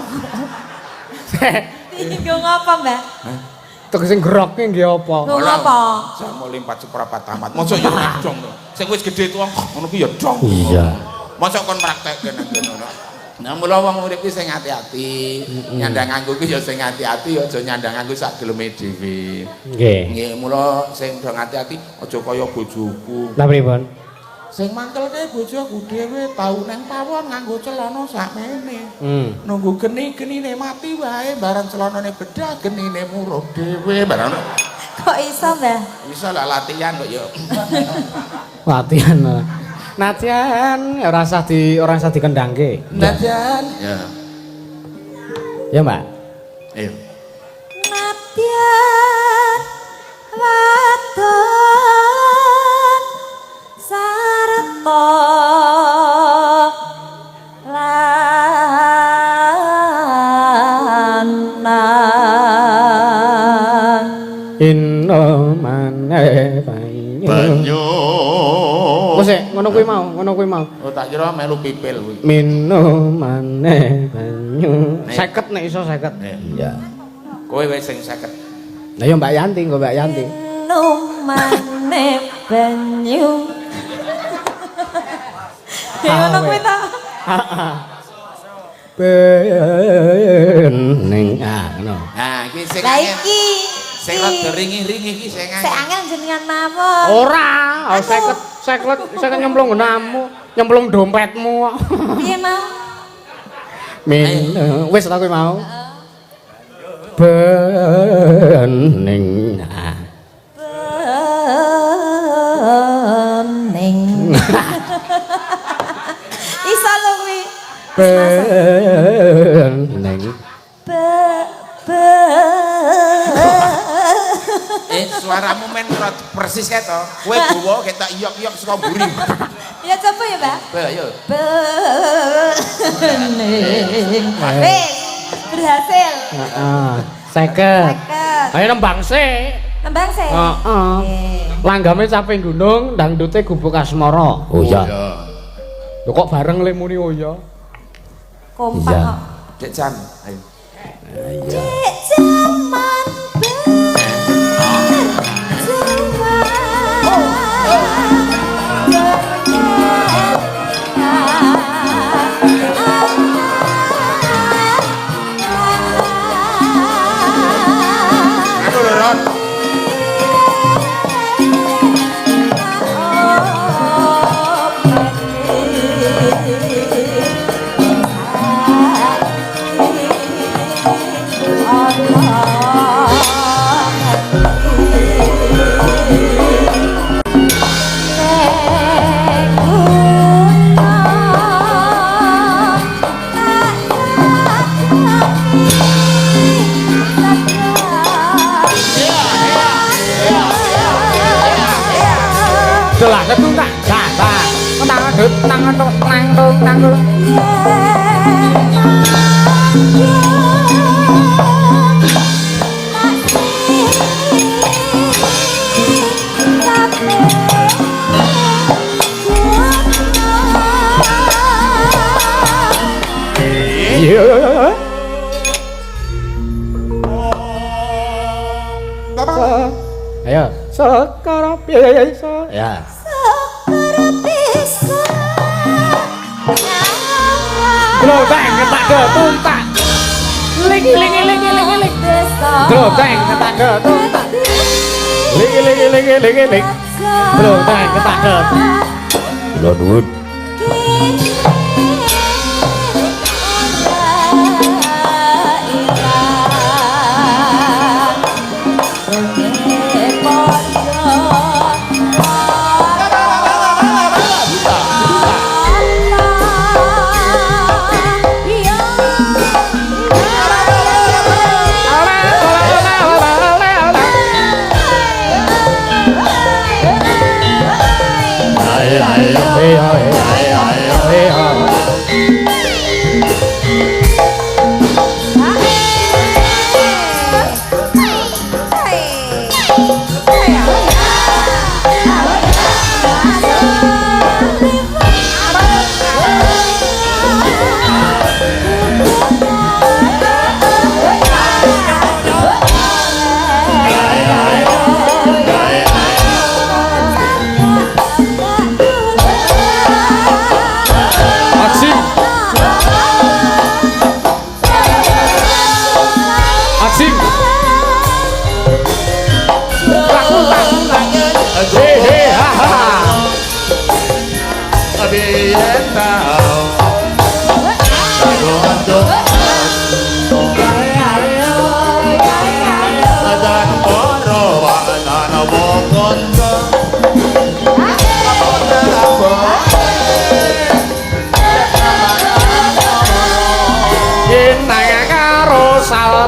Dinggo ngapa, Mbak? Tegese ngrokke nggih apa? Lho apa? Jamole 4 seprapat tamat. Mosok ya ora dong to. Sing wis gedhe tuwa ngono ki ya dong. Iya. Mosok kon praktekke nang kono. Nah, mula wong urip ki sing ati-ati, nyandang nganggo ki ya sing ati-ati, aja nyandang nganggo sak geleme dhewe. Nggih. Nggih, mula sing do ati-ati aja kaya bojoku. Lah pripun? Sing mangkelke bojoku dhewe tau nang pawon nganggo celana sakmene. Nunggu geni-genine mati wae bareng celanane bedah genine murup dhewe bareng. Kok iso, Mbah? Bisa lah latihan kok ya. Latihan. Nadyan ora usah di ora usah dikendangke. Nadyan. Ya. Ya, Mbak. Ayo. Nadyan wadon sarta lanang Inomane banyu. Banyu. Wes ngono kuwi mau, ngono kuwi mau. Oh tak kira melu pipil kuwi. Minumane banyu. 50 nek iso 50. Iya. Kowe wis sing 50. Lah ya Mbak Yanti, nggo Mbak Yanti. Minumane banyu. Ya ngono kuwi ta. Bening ah ngono. Nah, iki sing Lah angel. iki Sing rada ringih-ringih iki sing sik angel. angel jenengan mawon. Ora, oh, 50 50 50 nyemplung nggonamu, nyemplung dompetmu kok. Piye mau? Min wis ta kuwi mau. Bening ah. Bening. Iso lho kuwi. Bening. Be be. Suaramu men persis kae to. Kowe gowo ketok iyok-iyok saka mburi. Ya coba ya, Mbak. Be ayo. Bening. Wis, berhasil. Heeh. 50. 50. Ayo nembang sik. Nembang sik. Heeh. Langgame caping gunung, dangdute gubuk asmara. Oh iya. Lho kok bareng le muni oh iya. Kompak Iya. kok. Dek Jan, ayo. Iya. Dek jaman Aku lho, Ron. Delah ketuntak tak tak nang nang nang nang nang. Iya. Ayo, sekara bisa. Ya. Gloteng ketak ketuntak. Ling ling ling ling ling. Gloteng ketak ketuntak. Ling ling ling ling ling. Gloteng ketak ketuntak. Kula nuwun. Ayo ayo ayo ayo.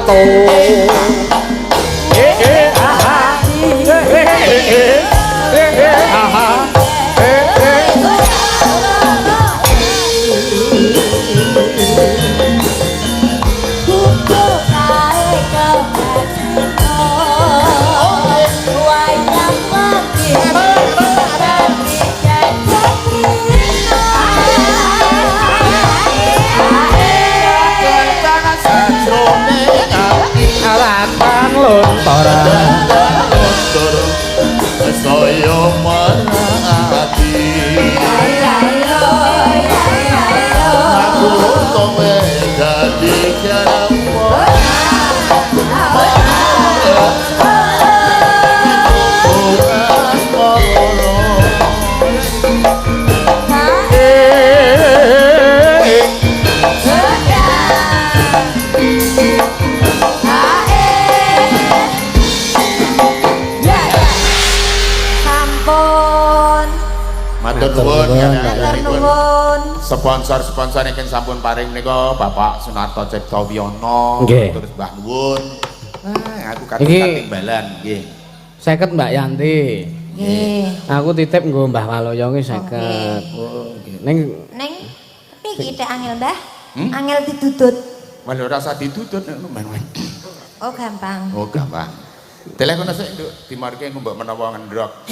Tato. Eh eh aha. Eh eh eh eh eh aha. Eh eh. Alatan lontor. Saya merhati aku kowe dadi kerawan. Sampun. Matur nuwun. Matur nuwun. Sponsor-sponsor ingkang sampun paring menika Bapak Sunarto Cipto Wiyono, terus Mbah Nuwun. Ah, aku katon katimbalan nggih. 50 Mbak Yanti. Nggih. Aku titip nggo Mbah Waloyo ki 50. Oh, nggih. Ning Ning piye iki angel, Mbah? Angel didudut. Walah ora usah didudut nek Mbah. Oh, gampang. Oh, gampang. Deleh kono sik, Nduk, dimarke engko mbok menawa ngendrok.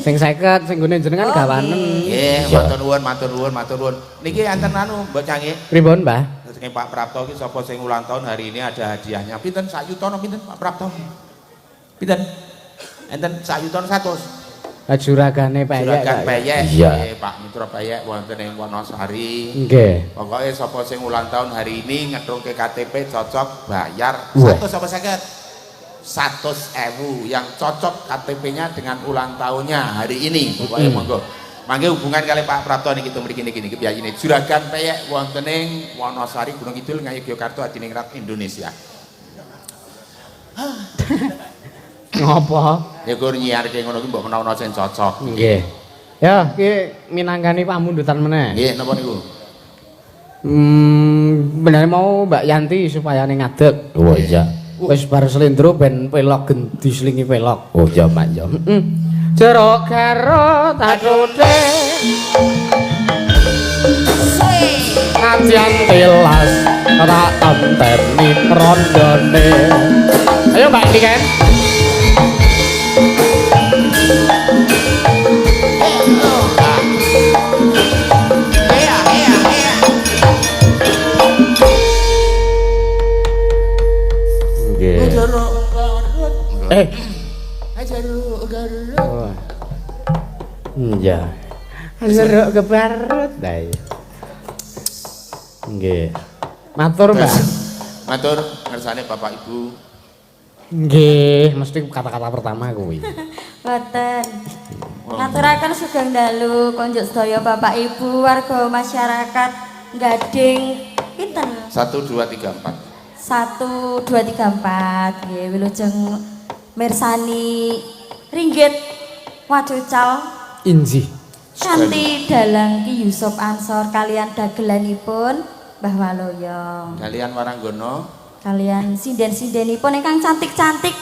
Sing 50 sing nggone jenengan gawanen. Nggih, matur nuwun, matur nuwun, matur nuwun. Niki enten anu Mbok Canggih. Pripun, Mbah? Sing Pak Prapto iki sapa sing ulang tahun hari ini ada hadiahnya. Pinten sak yuta no pinten Pak Prapto? Pinten? Enten sak yuta 100. Juragane peyek. Juragan peyek. Iya. Pak Mitra peyek wonten ing Wonosari. Nggih. Pokoke sapa sing ulang tahun hari ini ngetungke KTP cocok bayar 100 apa 50? 100.000 yang cocok KTP-nya dengan ulang tahunnya hari ini. Pokoke monggo. Mangke hubungan kali Pak Prapto niki to mriki niki niki piyayine. Juragan peyek wonten ing Wonosari Gunung Kidul Ngayogyakarta Adiningrat Indonesia. Ngopo? Ya kur nyiarke ngono ki mbok menawa ana sing cocok. Nggih. Ya, iki minangkani pamundutan meneh. Nggih, napa niku? Benare mau Mbak Yanti supaya ning ngadeg. Oh iya. Wis bar slendro ben pelok gendi slingi pelok. Oh iya, Mak ya. Heeh. Jero karo tatute. Nadyan telas ora enteni rondone. Ayo Mbak Niken. Nggih. Eh. Oh. Iya. Jeruk kebarut. Lah iya. Nggih. Matur, Mbak. Matur ngersane Bapak Ibu. Nggih, mesti kata-kata pertama kuwi. Boten. Ngaturaken sugeng dalu konjuk sedaya Bapak Ibu warga masyarakat Gading pinten? 1 2 3 4. 1 2 3 4 nggih wilujeng mirsani ringgit wacucal Injih. Kanthi dalang Ki Yusuf Ansor kalian dagelanipun Mbah Waloyo. Kalian Waranggono. Kalian sinden-sindenipun ingkang cantik-cantik.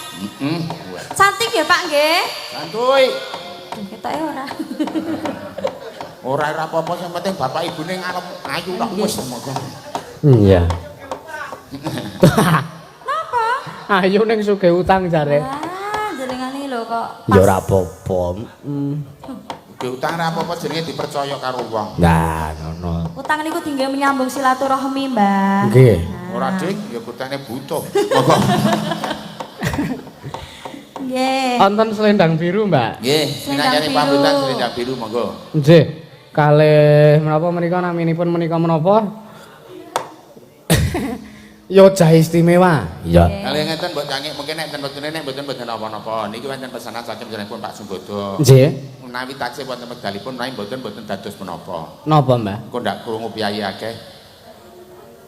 Heeh. Cantik ya Pak nggih? Santuy. Duh ketoke ora. Ora ora apa-apa sing penting bapak ibune ngalem ayu tok wis monggo. Iya. Napa? Ayu ning sugih utang jare. Ah, jenengane lho kok. Ya ora apa-apa. Sugih utang ora apa-apa jenenge dipercaya karo wong. Nah, ngono. Utang niku tinggal menyambung silaturahmi, Mbah. Nggih. Ora dik, ya kutane butuh. Monggo. Nggih. Wonten selendang biru, Mbak. Nggih, Selendang minangkani biru. pambutan selendang biru monggo. Nggih. Kalih menapa menika naminipun menika menapa? Yoja istimewa. Iya. Kalih ngeten mbok cangik mungkin nek enten wektune nek mboten mboten napa-napa. Niki wonten pesanan saking panjenenganipun Pak Sumbodo. Nggih. Menawi taksih wonten wekdalipun menawi mboten mboten dados menapa. Napa, Mbak? Engko ndak krungu piyayi akeh.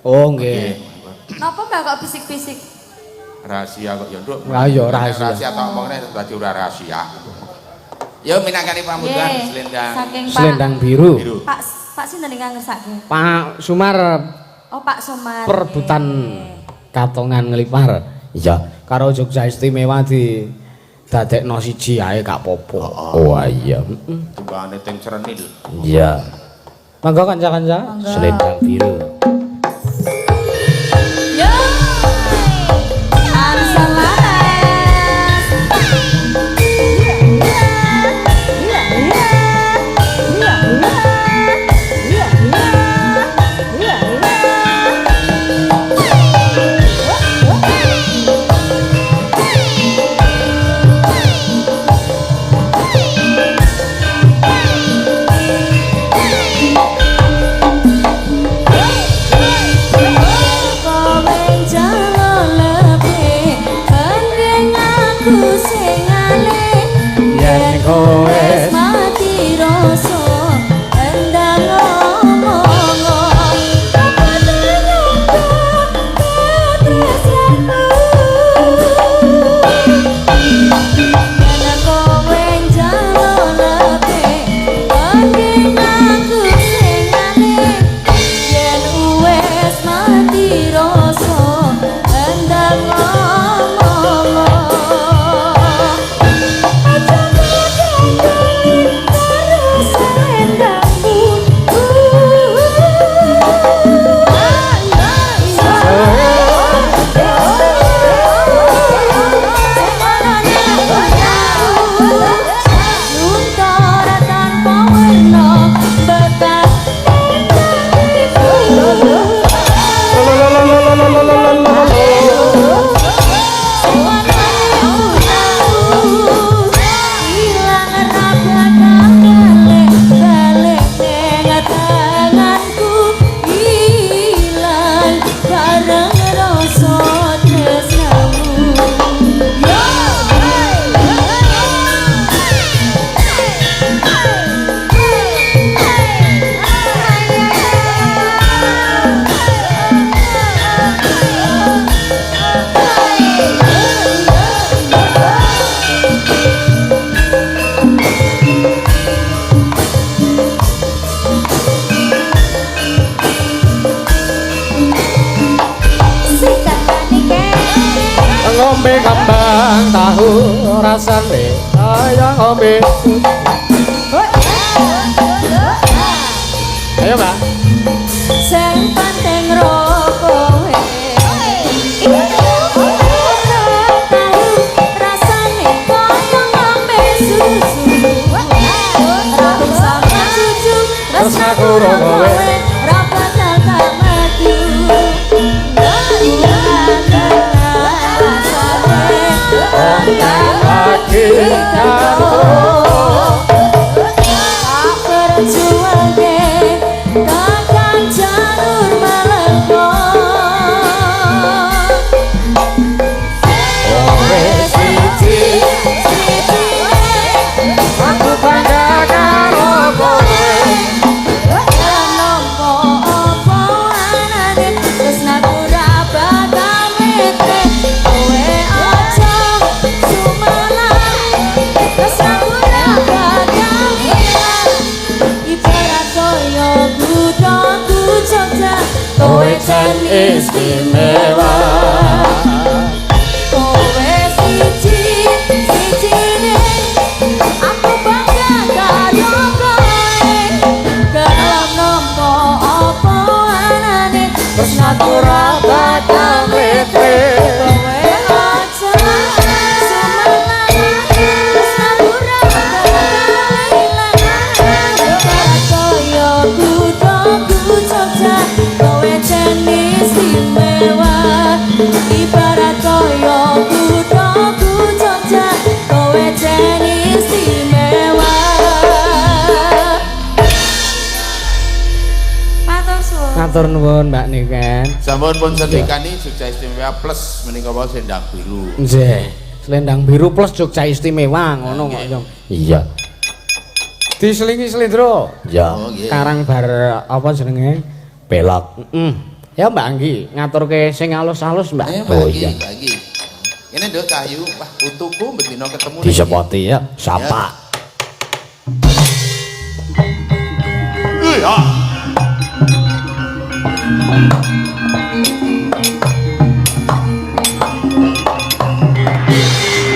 Oh, nggih. Napa Mbak kok bisik-bisik? Rahasia kok ya, Nduk. Lah iya, rahasia. Rahasia tak omongne dadi ora rahasia. Yo minangkani pamundutan Nggih. selendang Saking Pak Selendang biru. biru. Pak Pak sinten ingkang ngersake? Pak Sumar Oh, Pak Somar. Perbutan. Nggih. Katongan nglipar. Iya, karo Jogja Istimewa di dadekno siji ae gak apa-apa. Oh iya. Heeh. Timbangane teng Crenil. Iya. Monggo kanca-kanca, Selendang biru. Yo. Ansor Laras. Kowe njaluk lebih, mending aku sing ngalih. Yen kowe Wis mati rasa endang ngomong. Apa ternyata katresnanmu. Yen kowe njaluk lebih, mending aku sing ngalih. Yen wis mati rasa endang ngomong. Aja kandhani terus selendangmu. Luntura tanpa werna bekas ilang ra bakal balik balik ning tanganku ilang bareng rasa tresnamu. Yo. Sikat panike. Ngombe kembang tahu rasane kaya ngombe. Ayo, Mbak. Sing penting ro kowe. Iku ora tahu rasane kaya ngombe susu. Ora usah cucu, Tresnaku ro kowe. Ora bakal tak madu. Lagi karo Tak perjuangke tekan jalur melengkung. Kowe siji, aku bangga karo kowe. Nampa apa anane tresnaku ra bakal mete. Kowe aja sumelang, tresnaku ra bakal ilang. Ibarat kaya kuthaku Jogja, kowe jan istimewa. Kowe siji sijine, aku bangga karo kowe. Kalau nampa apa anane Tresnaku ra bakal mete. Kowe aja sumelang, tresnaku ra bakal ilang. Ibarat kaya kuthaku Jogja, kowe jan istimewa. Ibarat kaya kuthaku Jogja, kowe jan istimewa. Matur suwun. Matur nuwun Mbak Niken. Sampun pun sendikani Jogja Istimewa plus menika wau Selendang Biru. Nggih. Selendang biru plus Jogja Istimewa ngono kok yo. Iya. Diselingi slendro. Iya. Oh nggih. Karang bar apa jenenge? Pelok. Heeh. Ya Mbak Anggi, ngaturke sing alus-alus Mbak. Ayo Mbak Oh, Anggi, iya. Mbak Anggi. Ini nduk Cahyu, wah putuku bendina ketemu nih. Disepoti ya. Sapa. Iya.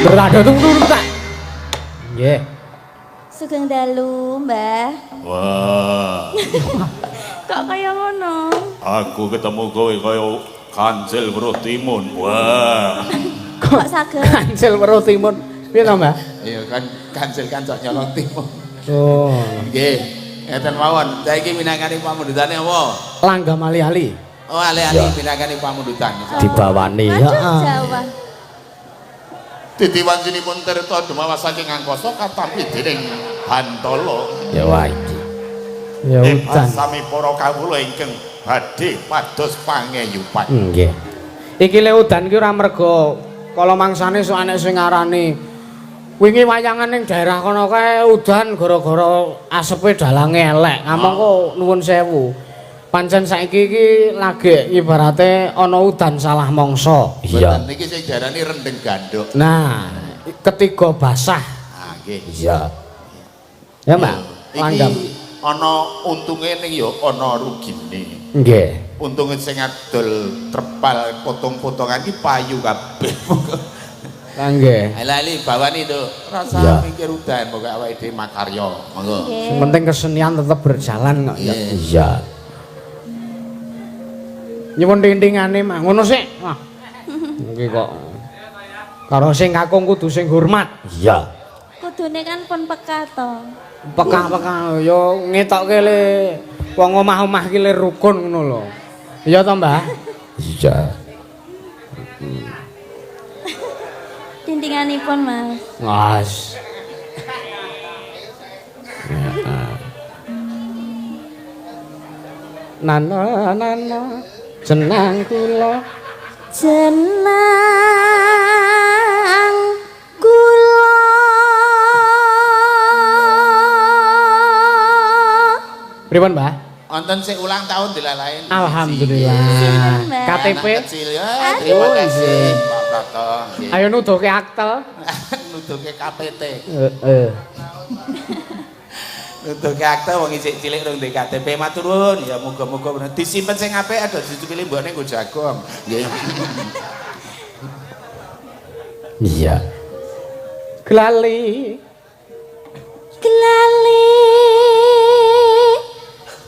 Berada tung tung tak. Nggih. Sugeng dalu, Mbah. Wah, Kok kaya ngono? aku ketemu kowe kaya kancil weruh timun. Wah. Kok saged? Kancil weruh timun. Piye to, Mbah? Iya kan kancil kan cok nyolong timun. Oh, Nggih. Ngeten mawon. Saiki minangkani pamundhutane apa? Langgam ali-ali. Oh, ali-ali minangkani pamundutan. Dibawani. Aduh, Heeh. Jawa. Titi wancinipun tirta dumawas saking angkasa katampi dening Hantala. Ya wah iki. Ya udan. Sami para kawula ingkang badhe pados pangeyupan. Nggih. Iki le udan ki ora mergo kala mangsane sok anek sing ngarani wingi wayangan ning daerah kono kae udan gara-gara asepe dalange elek. Ngamong kok nuwun sewu. Pancen saiki iki lagi ibarate ana udan salah mangsa. Iya. Mboten niki sing diarani rendeng ganduk. Nah, ketiga basah. Ah, nggih. Iya. Ya, Mbak. Langgam. Iki ana untunge ning ya ana rugine. Nggih. Untunge sing adol terpal potong-potongan iki payu kabeh. Lah nggih. Ali bawani itu. Rasa Iya. mikir udan pokoke awake dhewe makarya. Monggo. Sing penting kesenian tetep berjalan kok ya. Iya. Nyuwun tintingane mah ngono sik. Wah. Iki kok karo sing kakung kudu sing hormat. Iya. Kudune kan pun peka to. Pekah-pekah ya ngetokke le wong omah-omah ki le rukun ngono lho. Iya to, Mbah? Iya. Tintinganipun, Mas. Mas. Nana nana jenang kula Jenang kula. Pripun, Mbah? Wonten sing ulang tahun dilalain. Alhamdulillah. Sinten, Mbah? KTP. Anak kecil ya. Terima kasih Pak Prato. Nggih. Ayo nuduhke akte. Nuduhke KPT. Heeh. Nuduhke akte wong isih cilik rung ndek KTP matur nuwun. Ya muga-muga bener. Disimpen sing apik aja dicupili mbokne nggo jagong. Nggih. Iya. Glali. Glali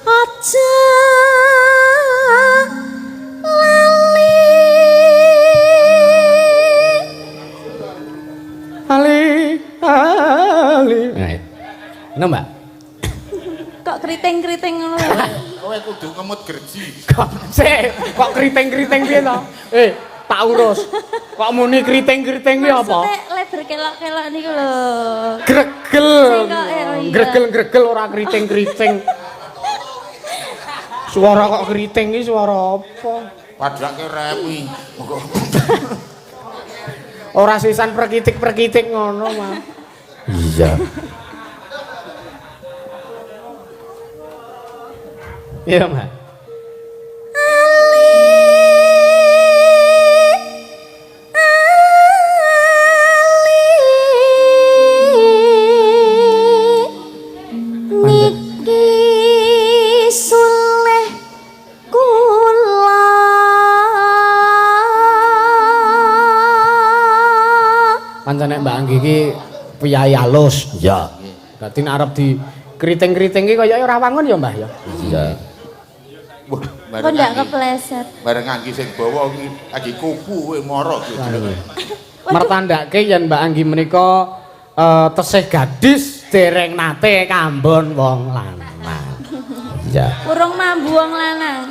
aja lali. Ali ali. Nah. Ngono, Mbak. Kok keriting-keriting ngono lho. Kowe kudu ngemut gerji. Kok sik, kok keriting-keriting piye to? Eh, tak urus. Kok muni keriting-keriting kuwi apa? Maksudnya lebar kelok-kelok niku lho. Gregel. Sing kok, oh iya. Gregel-gregel ora keriting-keriting. Suara kok keriting iki suara apa? Padake remi. Monggo. Ora sisan perkitik-perkitik ngono, Mas. Iya. Iya, Mas. Ali Ali niki suleh kula. Pancen nek Mbak Anggi iki piyayi alus. Iya. Dadi nek arep di keriting-keriting iki kaya ora wangun ya, Mbah ya. Iya. Wah, Kok ndak kepleset? Bareng Anggi sing bawa iki lagi kupu kowe moro gitu. Mertandake yen Mbak Anggi menika tesih gadis dereng nate kambon wong lanang. Iya. Urung mambu wong lanang.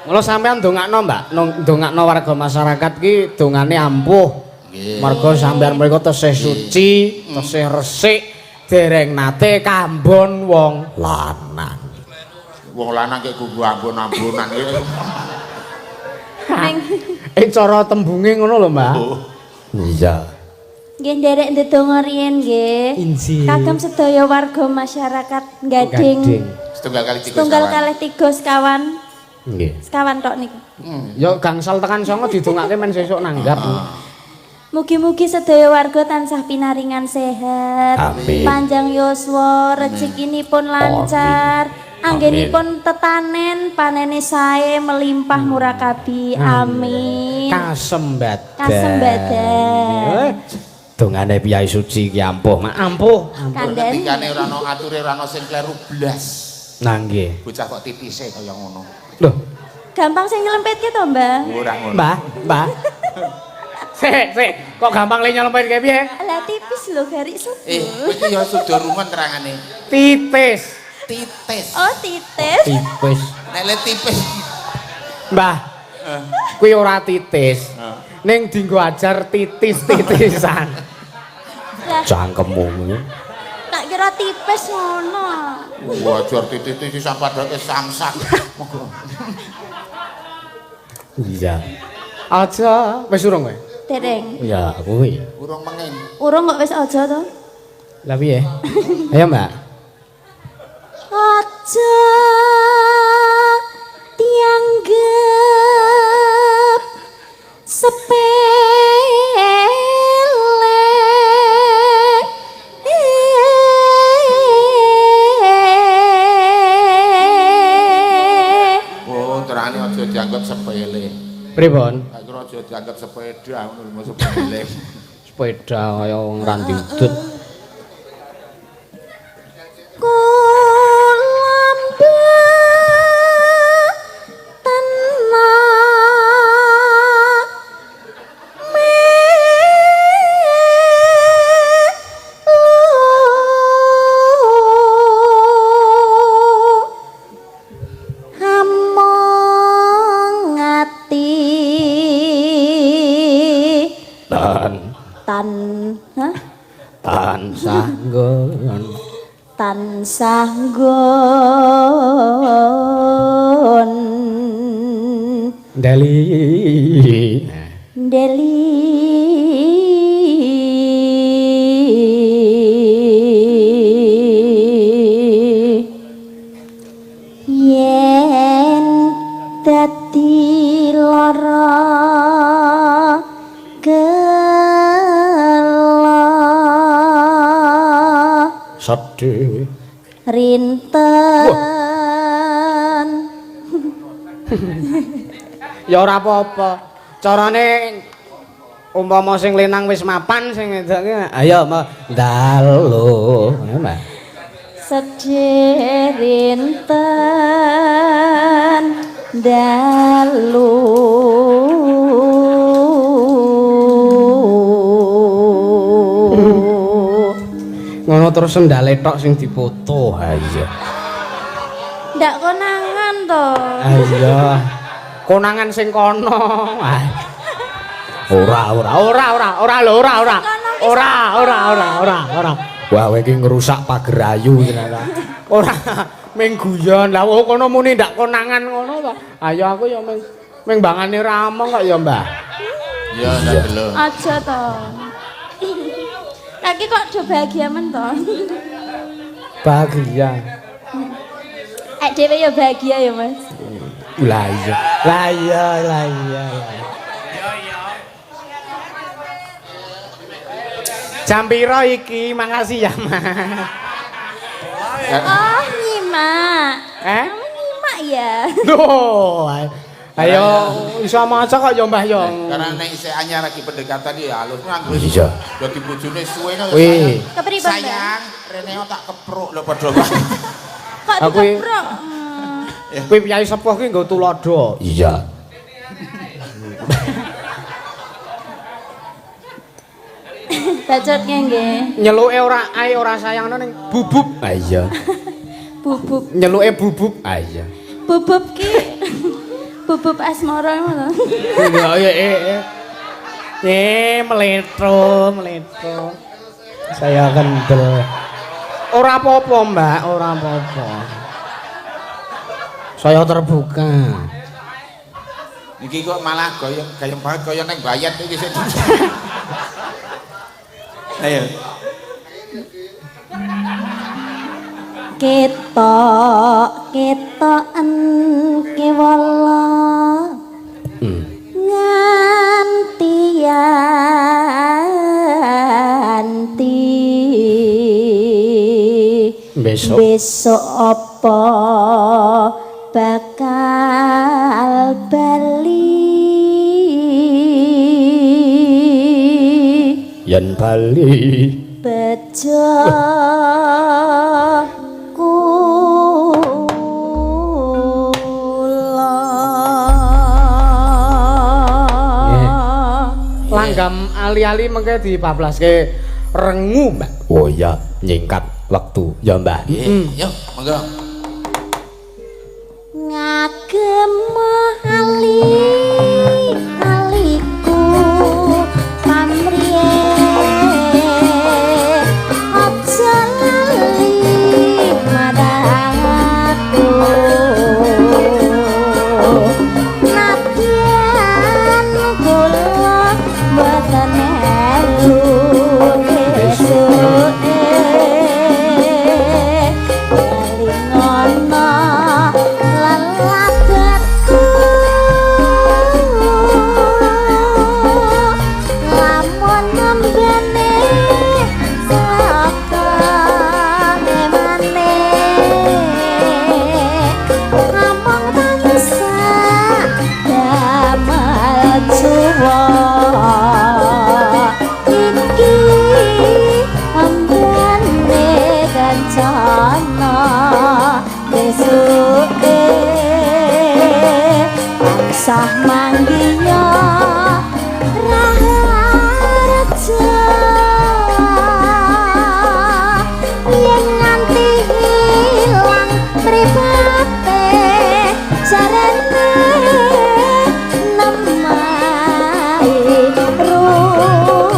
Mula sampean ndongakno, Mbak, ndongakno warga masyarakat ki dongane ampuh. Nggih. Mergo sampean mriku tesih suci, tesih resik, dereng nate kambon wong Lanang. Wong lanang kek kudu ambon-ambonan iki. Ning Cara tembunge ngono lho, Mbak. Iya. nggih nderek ndedonga riyen nggih. Injih. Kagem sedaya warga masyarakat Gading. Setunggal kali tiga Setunggal sekawan. kalih tiga sekawan. Nggih. Sekawan tok niku. Ya gangsal tekan songo didongake men sesuk nanggap. Mugi-mugi sedaya warga tansah pinaringan sehat, Amin. panjang yuswa, rezekinipun lancar, anggenipun tetanen, panene sae melimpah murakabi. Amin. Kasembadan. Kasembadan. Eh, Dongane Piyai Suci ki ampuh, Mak. Ampuh. Kandhani. Ngendikane ora ana ature ora ana sing kleru blas. Nah nggih. Bocah kok titise kaya ngono. Loh, Gampang sing nyelempitke to, Mbah? Ora ngono. Mbah, Mbah. Sik, sik, kok gampang le nyelempit kayak piye? Lah tipis lho garik subuh. Eh, kowe iki ya sudah rumen terangane. Titis. Titis. Oh, titis. Tipis. Nek le tipis. Mbah. Kuwi ora titis. Ning dinggo ajar titis-titisan. Lah, Cangkemmu. tak kira tipis ngono. Wajar titis-titisan padake samsak. Monggo. Iya. Aja, wis urung kowe? Dereng. Ya, kuwi. Urung mengen. Urung kok wis aja to? Lah piye? Ayo, Mbak. Aja dianggep sepele. Oh, terangane aja dianggap sepele. Pripun? Tak kira aja dianggap sepeda ngono lho sepele. Sepeda kaya wong randi udut. Kolambe tenang melu among ati Tan tan hah? tansah nggon. Tansah nggon Ndeli. ndeli yen dadi lara gela Sedih. rinten. Ya ora apa-apa. Carane umpama sing lenang wis mapan sing wedok ki Ayo, dalu. Ayo, Mbak. Sedih rinten dalu. Ngono terus sendale tok sing dipoto. Ha iya. Ndak konangan to. Ah iya. Konangan sing kono. Ah. Ora, ora. Ora ora ora lho ora ora. Ora ora ora ora ora. Wah, kowe iki ngrusak pager ayu ternyata. Ora ming guyon. Lah wong kono muni ndak konangan ngono to. Ayo aku ya ming ming bangane ramong kok ya, Mbah. Ya ndak delok. Aja to. Lagi kok do bahagia men to. Bahagia. Ek dhewe ya bahagia ya, Mas. Lah iya. Lah iya, lah iya. Jam piro iki? Makasih ya, Mas. Oh, nyimak. Eh? Kamu nyimak ya? Loh. Ayo iso maca kok ya, Mbah ya. Karena nek isih anyar lagi pendekatan ya halus nang Iya. Dadi bojone suwe no. Wih. Kepripun, Mbah? Sayang, rene tak kepruk lho padha wae. Kok Aku i- dikeprok? Kuwi piyai sepuh ki nggo tuladha. Iya. Bacotnya nggih. Nyeluke ora ae ora sayang ning bubub. Ah iya. Bubub. Nyeluke bubub. Ah iya. Bubub ki bubub asmara ngono. Iya iya iya. Eh, meletro, meletro. Saya kendel. Ora apa-apa, Mbak, ora apa-apa. Saya terbuka. Niki kok malah goyang gayeng banget kaya neng bayat iki sing. Ayo. Ketok ketoken kewala nganti yanti Besok. Besok apa bakal bali. Yen bali bejo kula. Langgam ali-ali mengke dibablaske rengu, Mbak. Oh iya, nyingkat wektu ya, Mbah. Nggih, yo monggo. Ngagem ali aliku pamriye aja lali marang aku nadyan kula mboten elu besuke elingono lelabatku lamun nembene saka emane among tansah damel cuwa iki ambane kancana besuke tansah manggiya raharja yen nganti ilang mripate jarene nemahi rubeda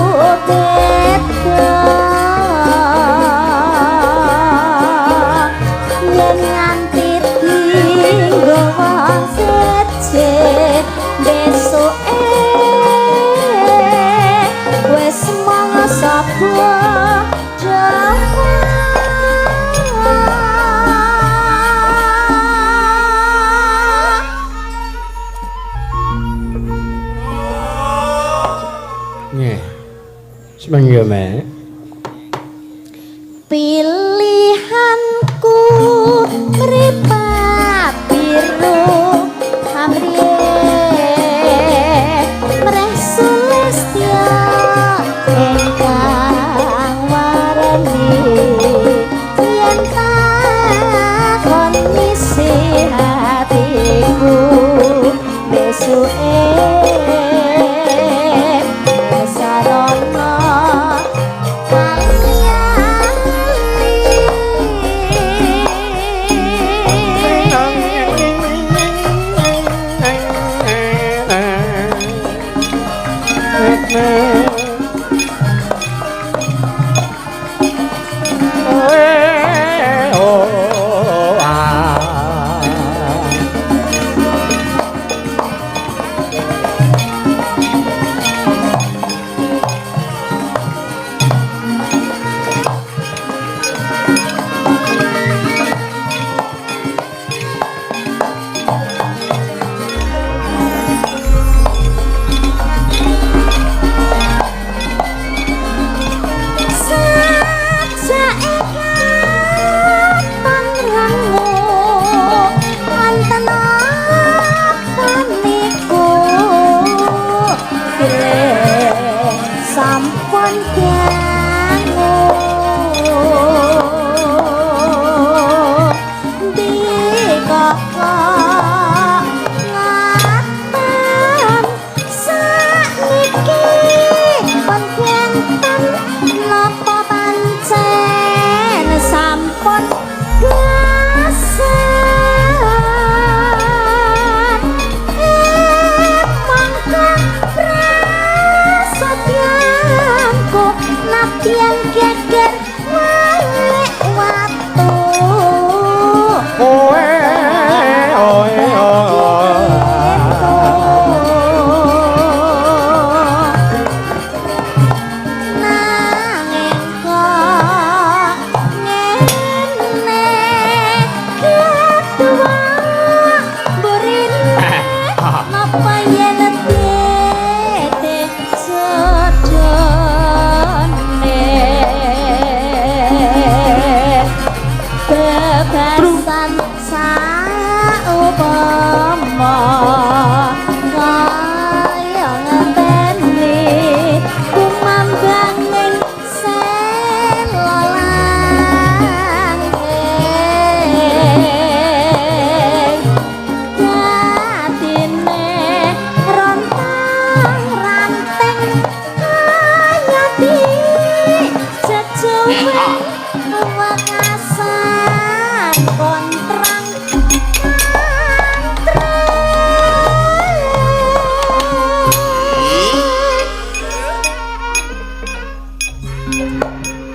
yen nganti dinggo wong seje besuke wis mangsa Nggih. Semangga, Mek. Pilihanku mripat biru amriye mreh sulistya ingkang wareni yen takon misi hatiku besuke sarana ali-ali.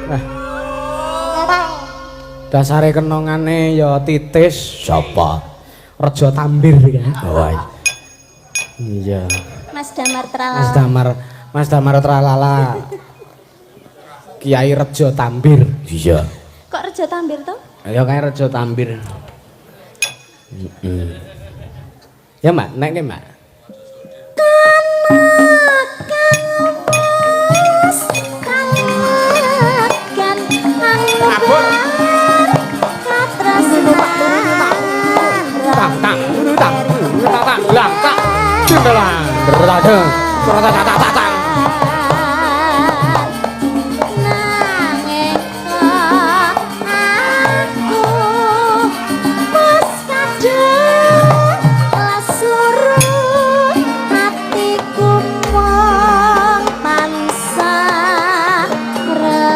Nah. Dasare kenongane ya titis. Sapa? Reja Tambir ya. Oh. Iya. Mas Damar Tralala. Mas Damar, Mas Damar Tralala. Kiai Reja Tambir. Iya. Kok Reja Tambir to? Ya kae Reja Tambir. Heeh. Ya, Mbak, nek ke, Mbak. Tang tang tang tang tang lang tak. Cundelang, bertadeng, bertatatang. Nanging kok aku wis kadung lasuru atiku mung tansah rengu.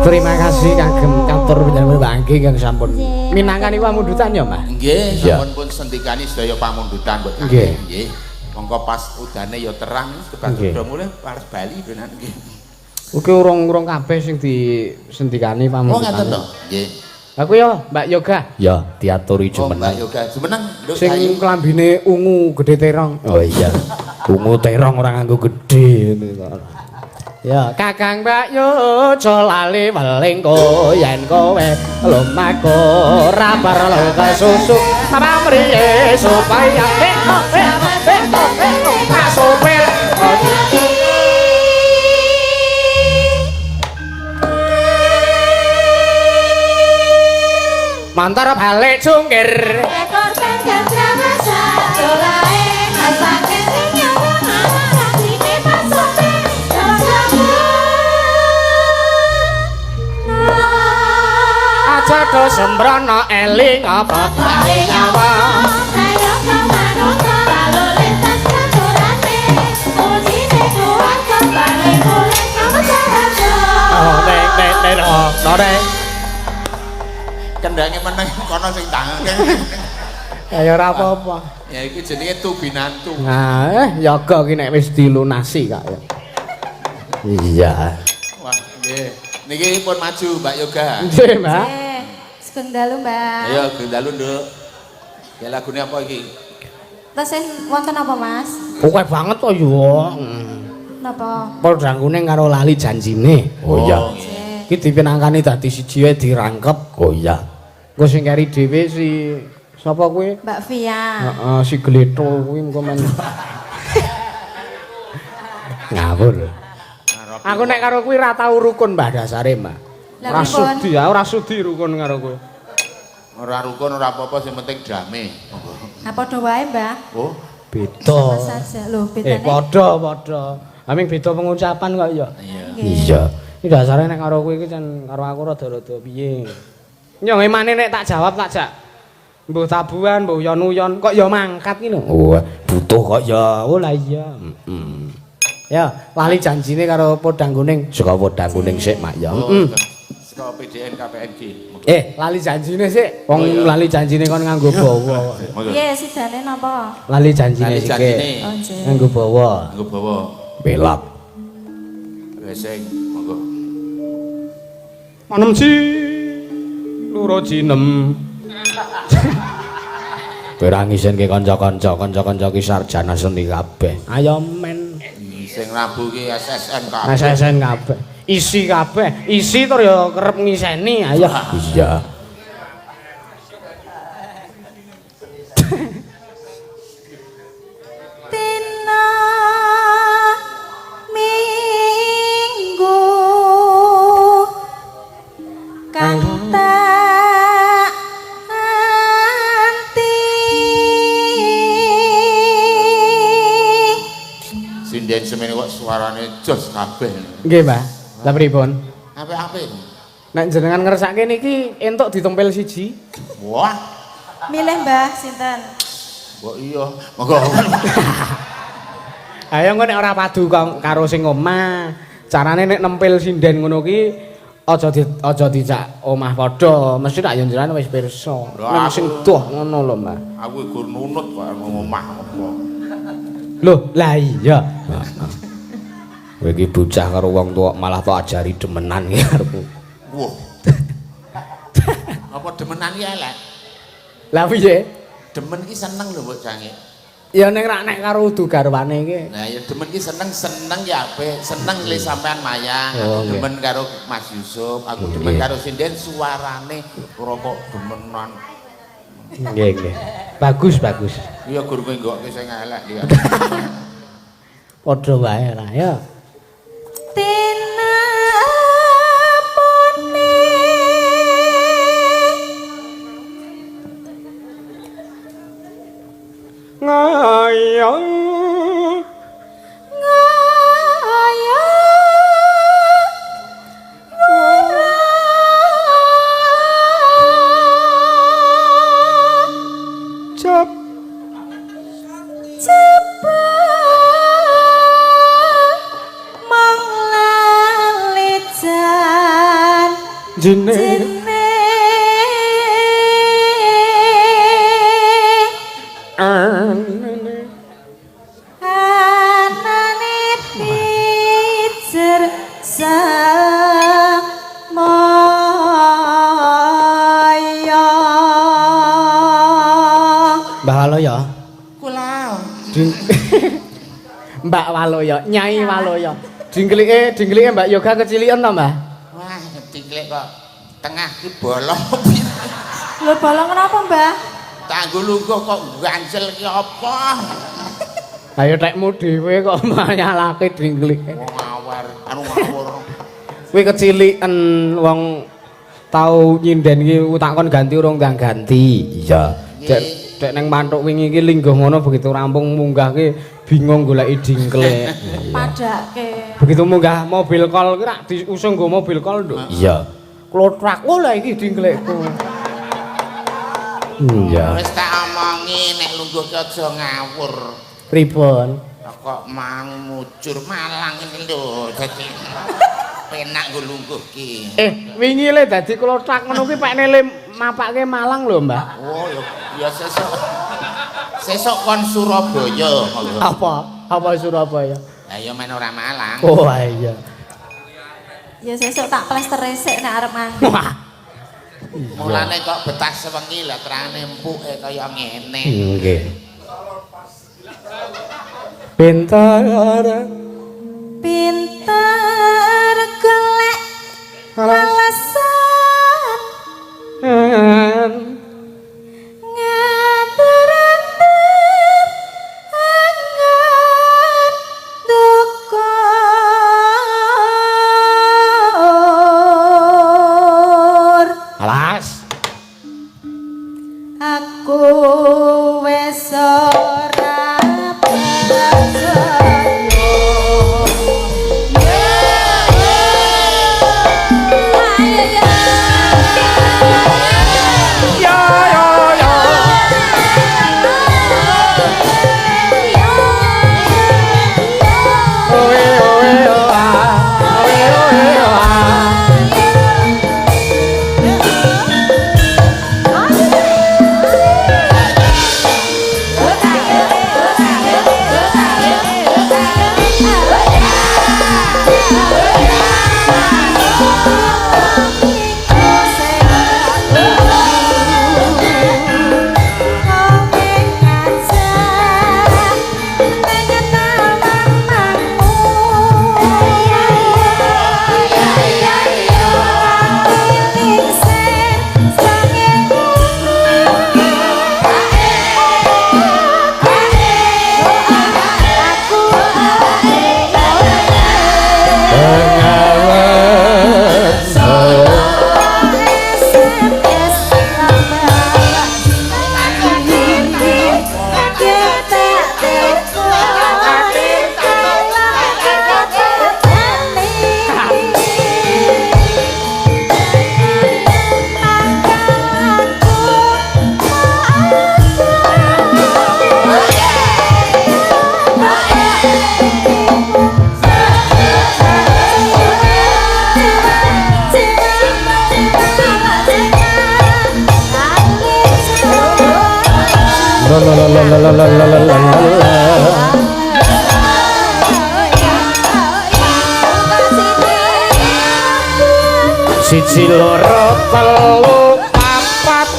Terima kasih kagem katur panjenengan Mbak Anggi ingkang sampun minangkani pamundutan ya, Mbak. Nggih, sampun pun sendikani sedaya pamundutan mbok Nggih. Nggih. Mongko pas udane ya terang kebantu Nggih. do mulih pas bali benan nggih. Oke urung-urung kabeh sing disendikani Oh pamundutan. ngaten to? Nggih. Aku ya Mbak Yoga Ya, diaturi Oh Mbak jumeneng. Yoga jumeneng nduk sing ayu. klambine ungu gede terong. Oh iya. Ungu terong ora nganggo gedhe. Ya, Kakang Mbak Yo aja lali weling yen kowe lumaku ora perlu kesusu. Pamriye supaya eh oh, eh oh, eh oh, eh oh, Pak sopir. Mantar balik jungkir. Ekor penggal tramasa dolae asake sing nyawa atine pasope Aja do sembrono eling apa Bali nyawa ayo kamanut lalu lintas katurane ujine kuat bali mulih kamu. Oh, nek nek nek oh, no nek. Kendhange meneng kono sing tangke. Ya ora apa-apa. Ya iki jenenge tubinantu. Nah, yoga ki nek wis dilunasi kak ya. Iya. Wah, nggih. Niki pun maju Mbak Yoga. Nggih, Mbak. Sugeng dalu, Mbak. Ayo sugeng dalu, Nduk. Ya lagune apa iki? Tesih wonten apa, Mas? Oke banget to yo. Napa? Podang kuning karo lali janjine. Oh iya. Nggih. Iki dipinangkani dadi siji wae dirangkep. Oh iya. Engko sing keri dhewe si sapa kuwi? Mbak Via. Heeh, si Gletho kuwi engko men. Ngawur. Aku nek karo kuwi ora tau rukun, Mbah dasare, Mbah. Lah, Ora pripun? sudi, aku ora sudi rukun karo kowe. Ora rukun ora apa-apa sing penting dame. Monggo. Apa padha wae, Mbah? Oh, Beda. Sama saja. Lho, bedane. Padha, padha. Aming beda pengucapan kok ya. iya. Iya. Iki dasare nek karo kowe iki jan karo aku rada-rada piye. Yo emane nek tak jawab tak jak. Mbuh tabuhan, mbuh yon-uyon, kok ya mangkat ki lho. Oh, butuh kok ya. Oh lah iya. Heeh. Ya, lali janjine karo podang kuning. Saka podang kuning sik, Mak ya. Oh, Heeh. Saka PDN KPNG. Monggo. Lali janjine sik. Wong Oh, iya. lali janjine kon nganggo bawa. Monggo. Piye sidane napa? Lali janjine Lali sik. janjine. Oh, nggih. Nganggo bawa. Nganggo bawa. Belak. Reseng, monggo. Manem ci loro jinem. Kowe ora ngisinke kanca-kanca, kanca-kanca ki sarjana seni kabeh. Ayo men. Sing rabu ki SSN kabeh. SSN kabeh. Isi kabeh. Isi tur ya kerep ngiseni. Ayo. Iya. Tina Minggu kang tak anti. Sinden semene kok suarane jos kabeh. Nggih, Mbah. Lah pripun? Apik-apik. Nek jenengan ngersake niki entuk ditempel siji. Wah, Milih Mbah sinten? mbok iya. Monggo. Ayo engko nek ora padu karo sing omah. Carane nek nempel sinden ngono ki aja dijak omah padha, mesti tak yo njenengan wis pirsa. Lah, Nek sing doh ngono lho, Mbah. Aku iku nunut kok ngomong omah apa. Loh, lah iya. Kowe iki bocah karo wong tuwa malah tok ajari demenan iki karepmu. Wah. Apa demenan iki elek? Lah piye? Demen iki seneng lho mbok jange. Ya ning rak nek karo udu garwane iki. Nah ya demen iki seneng, seneng ya apik, seneng le sampean mayang, Oh, aku nggih. demen karo Mas Yusuf, aku demen Nggih. karo sinden suarane ora kok demenan. Nggih, nggih. Bagus, bagus. Iya gur kowe nggokke sing elek ya. Padha wae lah ya. Tinapone Ngayang ngaya cep cepet mong lalijan jene jene anane anane pijer samaya. Mbah Waloyo. Kula. Mbak Waloyo, Nyai Waloyo. Dingklike, dingklike Mbak Yoga kecilian to, Mbah? Wah, dingklik kok tengah ki bolong. Lho bolong kenapa, Mbah? Tanggo lungguh kok gancel ki apa? Ayo tekmu dhewe kok nyalake dingklike. Wong ngawar, anu ngawur. Kuwi keciliken wong tau nyinden iki takon ganti urung ndang ganti. Iya. Dek dek neng mantuk wingi iki lingguh ngono begitu rampung munggah ki bingung goleki dingklek. Padake. Begitu munggah mobil kol ki rak diusung nggo mobil kol, Nduk. Iya. Klotrak oh lah iki dingklekku. Iya. Wis tak omongi nek lungguh ki aja ngawur. Pripun? Lah kok mang mujur Malang ini lho dadi penak nggo lungguh ki. Wingi le dadi klotrak ngono kuwi pekne le mapake Malang lho, Mbah. Oh ya ya sesuk. Sesuk kon Surabaya. Apa? Apa Surabaya? Lah ya men ora Malang. Oh iya. Ya sesuk tak plester resik nek arep mangkat. Wah. Mulane kok betah sewengi lah terane empuke kaya ngene. Nggih. Pinter Pinter golek alasan ngatur-atur angan dukur. Alas. Aku wis ora percaya. Ya ya ya. Oe oe o ah. Oe oe o ah. La la la la la la la la la. Siji loro telu papat.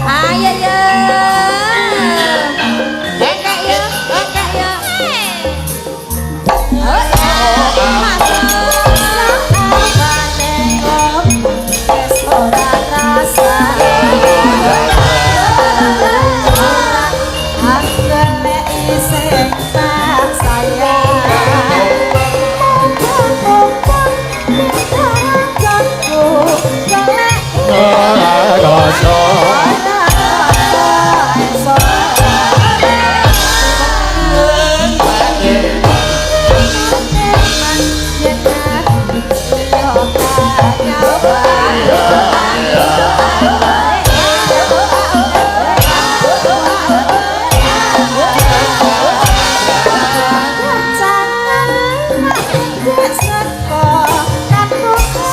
Ayo yo. Ekek yo, ekek yo.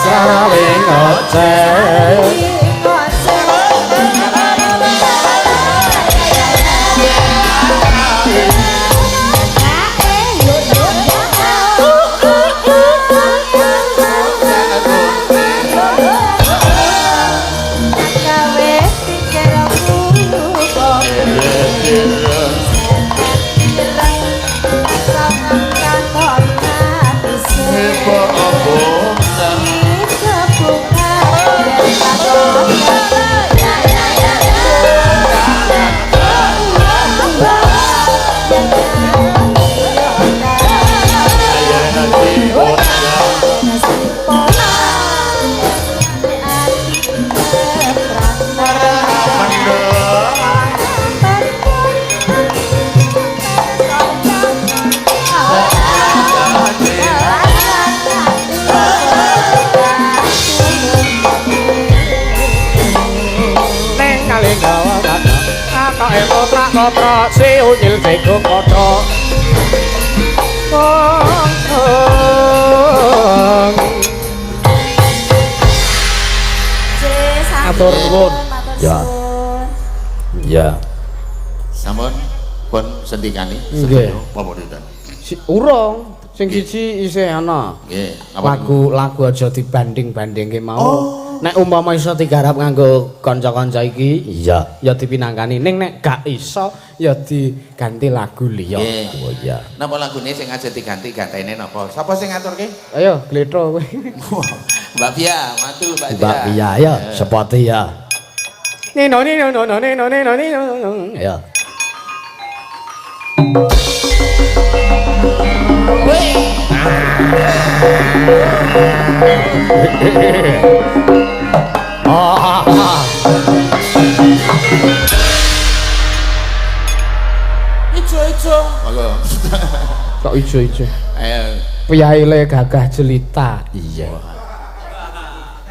Sarawing oceh. Neng kali gawa kata atoke kotrak kotrak si unyil jago kodho. Atur nuwun. Ya. Ya. Sampun pun sendikane. Nggih. Apa dinten? Si, urung sing siji isih ana. Nggih, apa Lagu lagu aja dibanding-bandingke mau. Nek umpama iso digarap nganggo kanca-kanca iki, Iya. ya dipinangkani. Ning nek gak iso ya diganti lagu liya. Nggih. Oh iya. Napa lagune sing aja diganti gantene napa? Sapa sing ngaturke? Ayo gletho kowe. Mbak Pia, matu Mbak Pia. Mbak Pia ya, sepati ya. Nino nino nino nino nino nino. Ya. Ijo-ijo. Monggo. Kok ijo-ijo. Ayo. Piyaile gagah jelita. Iya.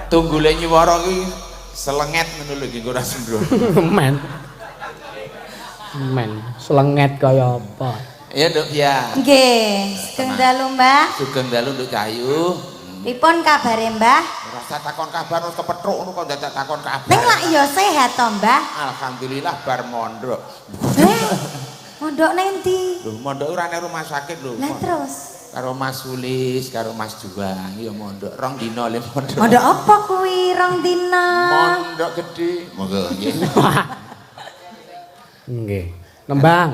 Tunggule nyuwara ki selenget ngono lho iki ora sembrono. Men. Men, selenget kaya apa? Ya Nduk ya. Nggih, sugeng dalu Mbah. Sugeng dalu Nduk Cahayu. Pripun kabare Mbah? Ora usah takon kabar terus kepethuk ngono kok dadak takon kabar. Ning lak ya sehat to Mbah? Alhamdulillah bar mondok. Mondok neng ndi? Lho mondok ora nang rumah sakit lho. Lah terus Karo Mas Sulis, karo Mas Juang ya mondok rong dina le mondok. mondok apa kuwi rong dina? Mondok gedhe. Monggo nggih. Nggih. Nembang.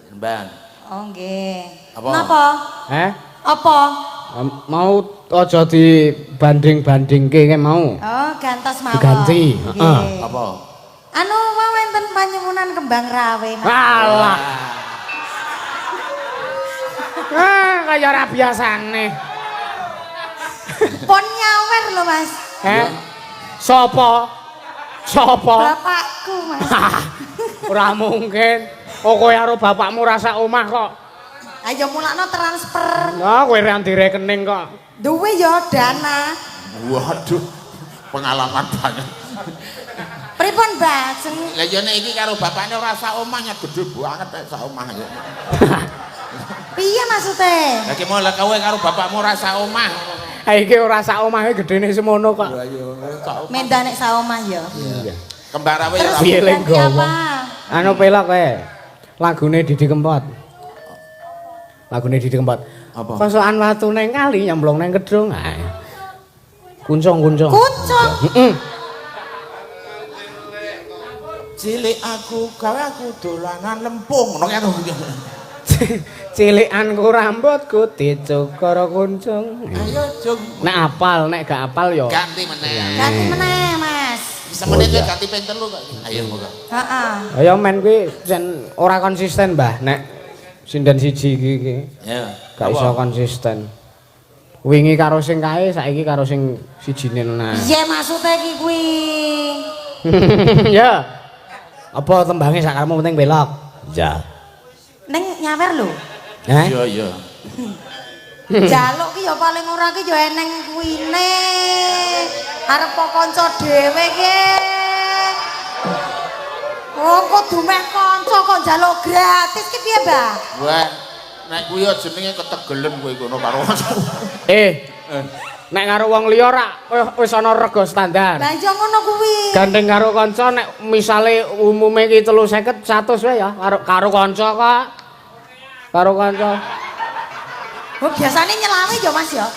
Nembang. Oh nggih. Apa? Napa? Eh? Apa? Mau aja dibanding-bandingke ke mau. Oh, gantos mawon. Diganti, Nggih. heeh. Apa? Anu wau enten panyuwunan kembang rawe. Mas. Alah. Ah, kaya ora biasane. Pon nyawer lho, Mas. Eh? Sopo? Sopo? Bapakku, Mas. Ora mungkin. Oh, kowe karo bapakmu rasa omah kok. Ayo mulakno transfer. Lah, kowe ra rekening kok. Duwe ya dana. Waduh, pengalaman banget. Pripun, Mbah? Sing Lah ya nek iki karo bapakne ora sak omahnya gede banget nek sak omah ya. piye maksude? Lah ki mau lah kowe karo bapakmu ora sak omah. Ha iki ora sak omahe gedene semono kok. Lah iya sak omah. Mendah nek saomah ya. Iya. Kembang rawe ya Terus ora Piye le diganti nggawa? apa? Anu pelok kowe. Lagune Didi Kempot. Lagune Didi Kempot. Apa? Kosokan watu neng kali nyemplung neng kedung. Ah. Kuncung-kuncung. Kuncung. Heeh. Cilik aku gawe aku dolanan lempung ngono aku. Cilikanku rambutku dicukur kuncung. Ayo jung Nek apal, nek gak apal yo. ganti meneh. Ganti meneh, Mas. Semenit wis ganti ping 3 kok. Ayo monggo. Heeh. Ayo men kuwi jen ora konsisten, Mbah, nek sinden siji iki iki. Ya. Gak iso konsisten. Wingi karo sing kae, saiki karo sing sijine nah. Piye maksude iki kuwi? Ya. Apa tembange sakarepmu penting belok. Ya. Ning nyawer lho. Eh? Iya iya. Jaluk ki ya paling ora ki ya eneng kuwine. Arep kok kanca dhewe ki. Oh, kudu meh kanca kok njaluk gratis ki piye, Mbah? Wah, nek kuwi ya jenenge ketegelen kowe kono karo. Eh. Nek karo wong liya rak wis ana rega standar. Lah iya ngono kuwi. Gandeng karo kanca nek misale umume ki 350 100 wae ya karo karo kanca kok. Karo kanca. Oh, biasane nyelawe ya, Mas ya.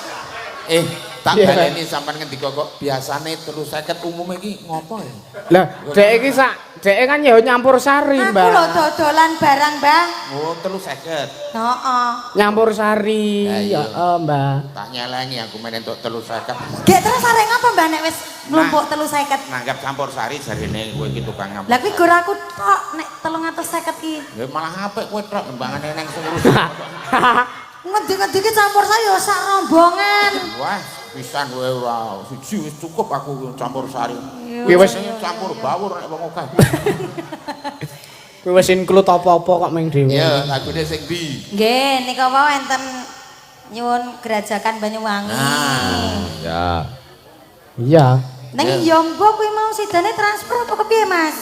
Eh, tak Iya. baleni sampean ngendika kok biasane 350 umume iki ngopo ya? Lah, dhek iki sak dhek kan ya nyampur sari, Aku Mbak. lho dodolan barang, Mbah. Oh, 350. Heeh. Nyampur sari, Lah, iya. ya, Mbak. Tak nyelengi aku men entuk 350. Gek terus arek ngapa, Mbah nek wis nglumpuk 350? Nanggap campur sari jarine kowe iki tukang nyampur. Lah kuwi gor aku tok nek 350 ki. Ya malah apik kowe tok nembangane nang sing urusan. Ngendi-ngendi ki campur sari ya sak rombongan. Wah, pisan kowe ora siji wis cukup aku campur sari. Kuwi wis campur bawur nek wong akeh. kuwi wis include apa-apa kok ming dhewe. Ya, lagune sing ndi? Nggih, nika wau enten nyuwun Grajagan Banyuwangi. Nah. Ya. Iya. Ning Yombo kuwi mau sidane transfer apa kepiye, Mas?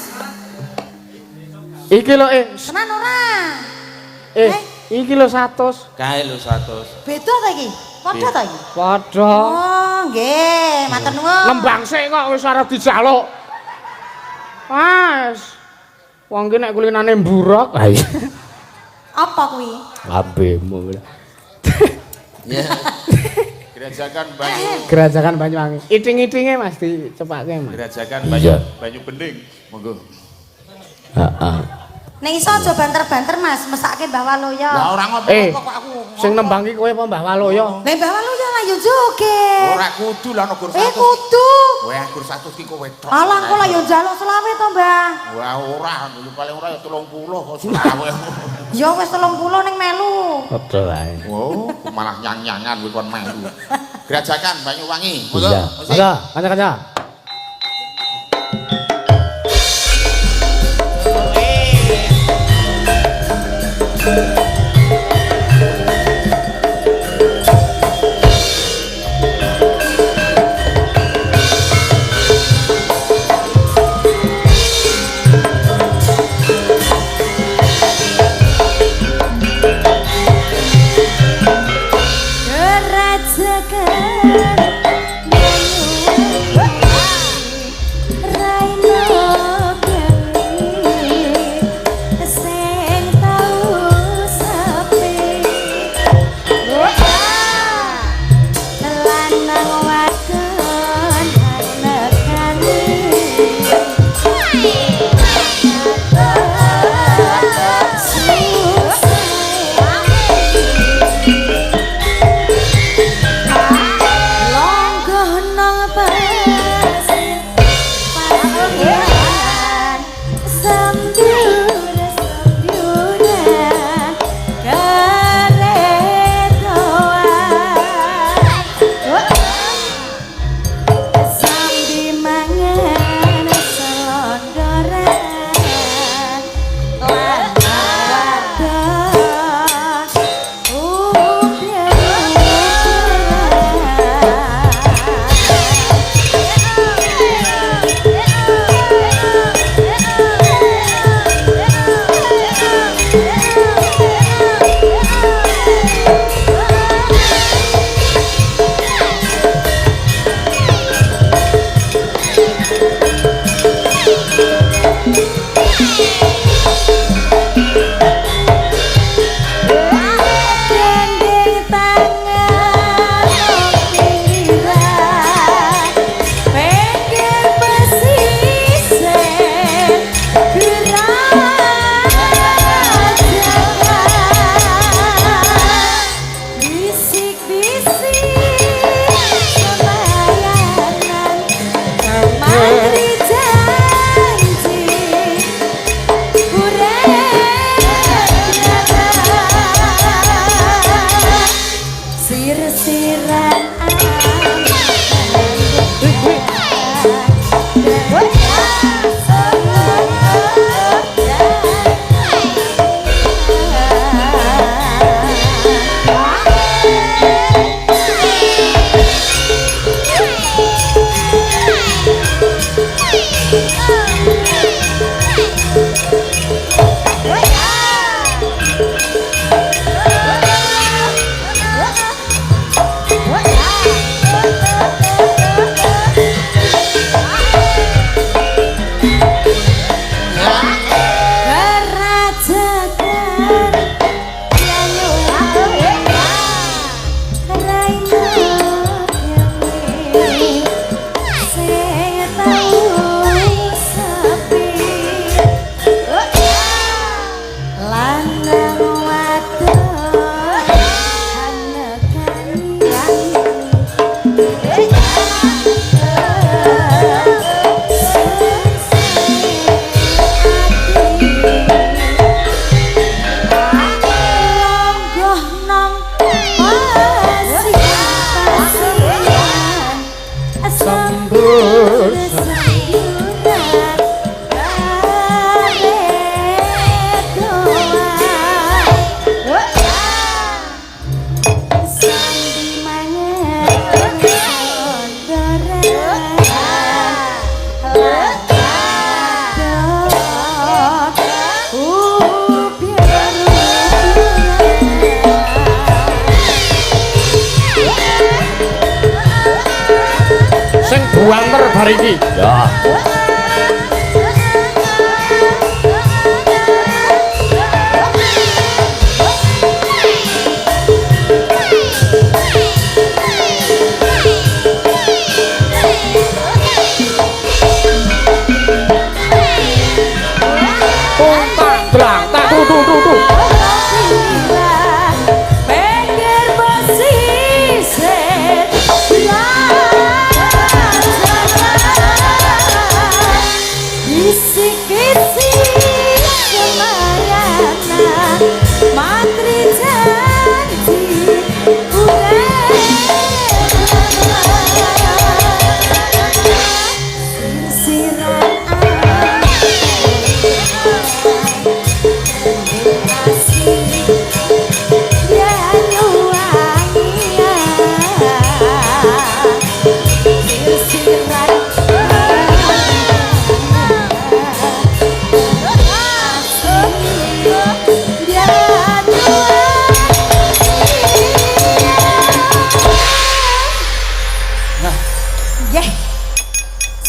Iki lho Tenan ora? eh iki lho 100. Kae lho 100. Beda ta iki? Padha ta iki? Padha. Oh, nggih, matur nuwun. Nembang sik kok wis arep dijaluk. Mas. Wong ki nek kulinane mburok. Ha iya. Apa kuwi? Lambemu. Ya. Grajagan Banyu. Gerajakan Banyuwangi. Iting-itinge Mas dicepake, Mas. Grajagan Banyu Iya. Banyu Bening. Monggo. Heeh. Nek iso aja banter-banter, Mas, mesake Mbah Waluyo. Lah ora ngopo Eh, kok aku. Sing nembang ki kowe apa Mbah Waluyo? Lah Mbah Waluyo lah yo joget. Ora kudu lah nek gur Eh 100. kudu. Kowe gur 100 ki kowe tok. Alah engko lah yo njaluk selawe to, Mbah. Wah ora, yo paling ora ya 30 kok selawe. Ya wis 30 ning melu. Padha wae. Oh, malah nyang-nyangan kowe kon melu. Grajagan Banyuwangi. Monggo. Iya. Musik. Monggo, kanca-kanca. Gerajagan Banyuwangi Raina Bali sing tau Sing buanter bar iki. Ya. Tak dlang tak tu tu tu tu.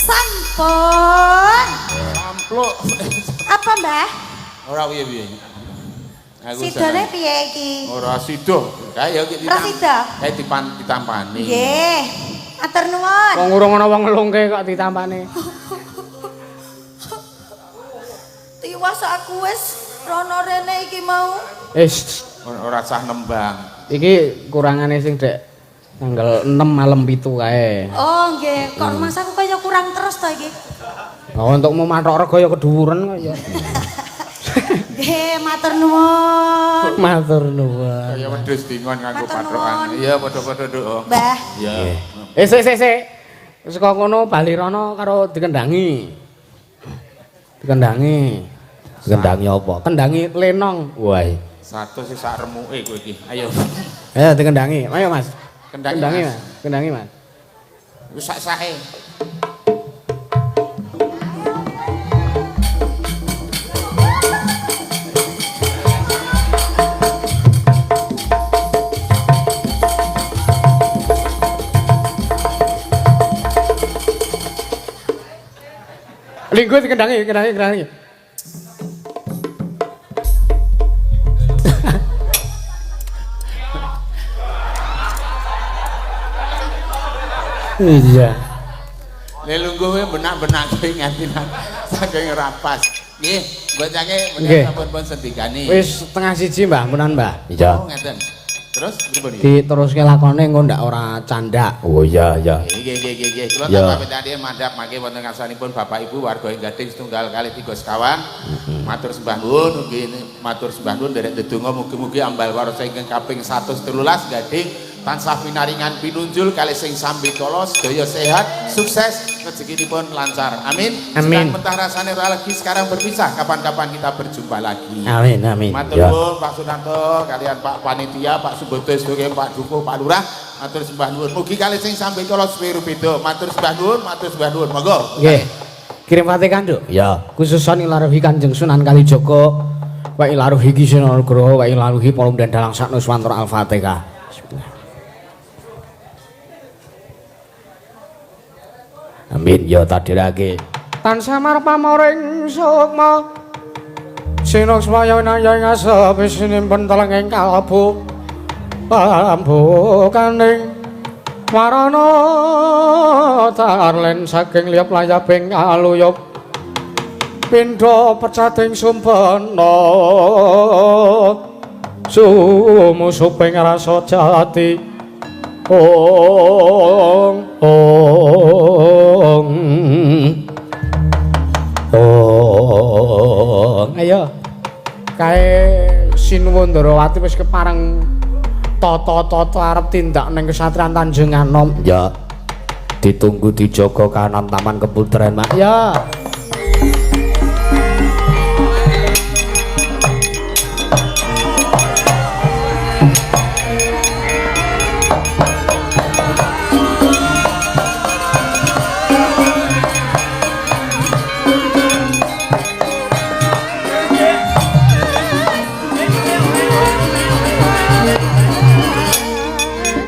Sampun. Sampluk. Apa, Mbah? Ora piye-piye. Aku Sidone piye iki? Ora sida. Kae ya iki Ora sida? Kae ditampani. Nggih. Matur nuwun. Wong urung ana wong ngelungke kok ditampani. Tiwas aku wis rono rene iki mau. Wis, Ora sah nembang. iki kurangane sing dek tanggal 6 malam 7 kae. Oh nggih, kok rumah aku kaya kurang terus to iki. Oh, untukmu mathok rega ya keduwuren kok ya. Nggih, matur nuwun. Matur nuwun. Kaya wedhus dingon nganggo Matur pathokan. nuwun. Iya, padha-padha, Nduk. Mbah. Iya. Eh, sik sik sik. Wis kok ngono bali rono karo dikendangi. Dikendangi. Kendangi apa? Kendangi lenong. Wah. Satu sing sak remuke kowe iki. Ayo. Ayo dikendangi. Ayo, Mas. Kendangi, Kendangi, Mas. Mas. Kendangi, Mas. Wis sak-sake. Lingguh dikendangi, kendangi, kendangi. Iya. Le lungguh kowe benak-benak kowe nganti saking ora pas. Nggih, bocange Nggih. menika sampun pun sendikani. Wis 12:30, Mbah, munan, Mbah. Iya. Oh, ngeten. Terus pripun iki? Diteruske lakone engko ndak ora candak. Oh iya iya. Nggih nggih nggih nggih. Kula Ya. tambah tadi mandhap mangke wonten ngarsanipun Bapak Ibu warga ing Gading setunggal kali tiga sekawan. Matur sembah nuwun nggih matur sembah nuwun nderek ndedonga mugi-mugi ambal warsa ingkang kaping 113 Gading tansah pinaringan pinunjul kalih sing sambikala sedaya sehat, sukses, rezekinipun lancar. Amin. Amin. Sedang mentah rasane ora legi sekarang berpisah, kapan-kapan kita berjumpa lagi. Amin, amin. Matur Ya. nuwun Pak Sunanto, kalian Pak Panitia, Pak Subodo sedaya Pak Dukuh, Pak Lurah, matur sembah nuwun. Mugi kalih sing sambikala suwe beda. Matur sembah nuwun, matur sembah nuwun. Monggo. Nggih. Kirim Fatihah, Nduk. Ya. Khususon ilaruhi Kanjeng Sunan Kalijaga wa ilaruhi Ki Seno Nugroho wa ilaruhi para dan dalang Saknuswantara Al-Fatihah. Bismillah. Amin ya tadirake. Tansah marpamoring sukma sinuksmaya naya ngasep sinimpen telenging kalbu pambukaning warana tarlen saking liyap layaping aluyup pindha pecating sumpena sumusuping rasa jati ong ong ong. Ayo kae Sinuwun Ndrawati wis kepareng tata-tata arep tindak ning kesatriyan Tanjung Anom. Ya. Ditunggu dijaga kanan Taman Keputren, Mak. Ya.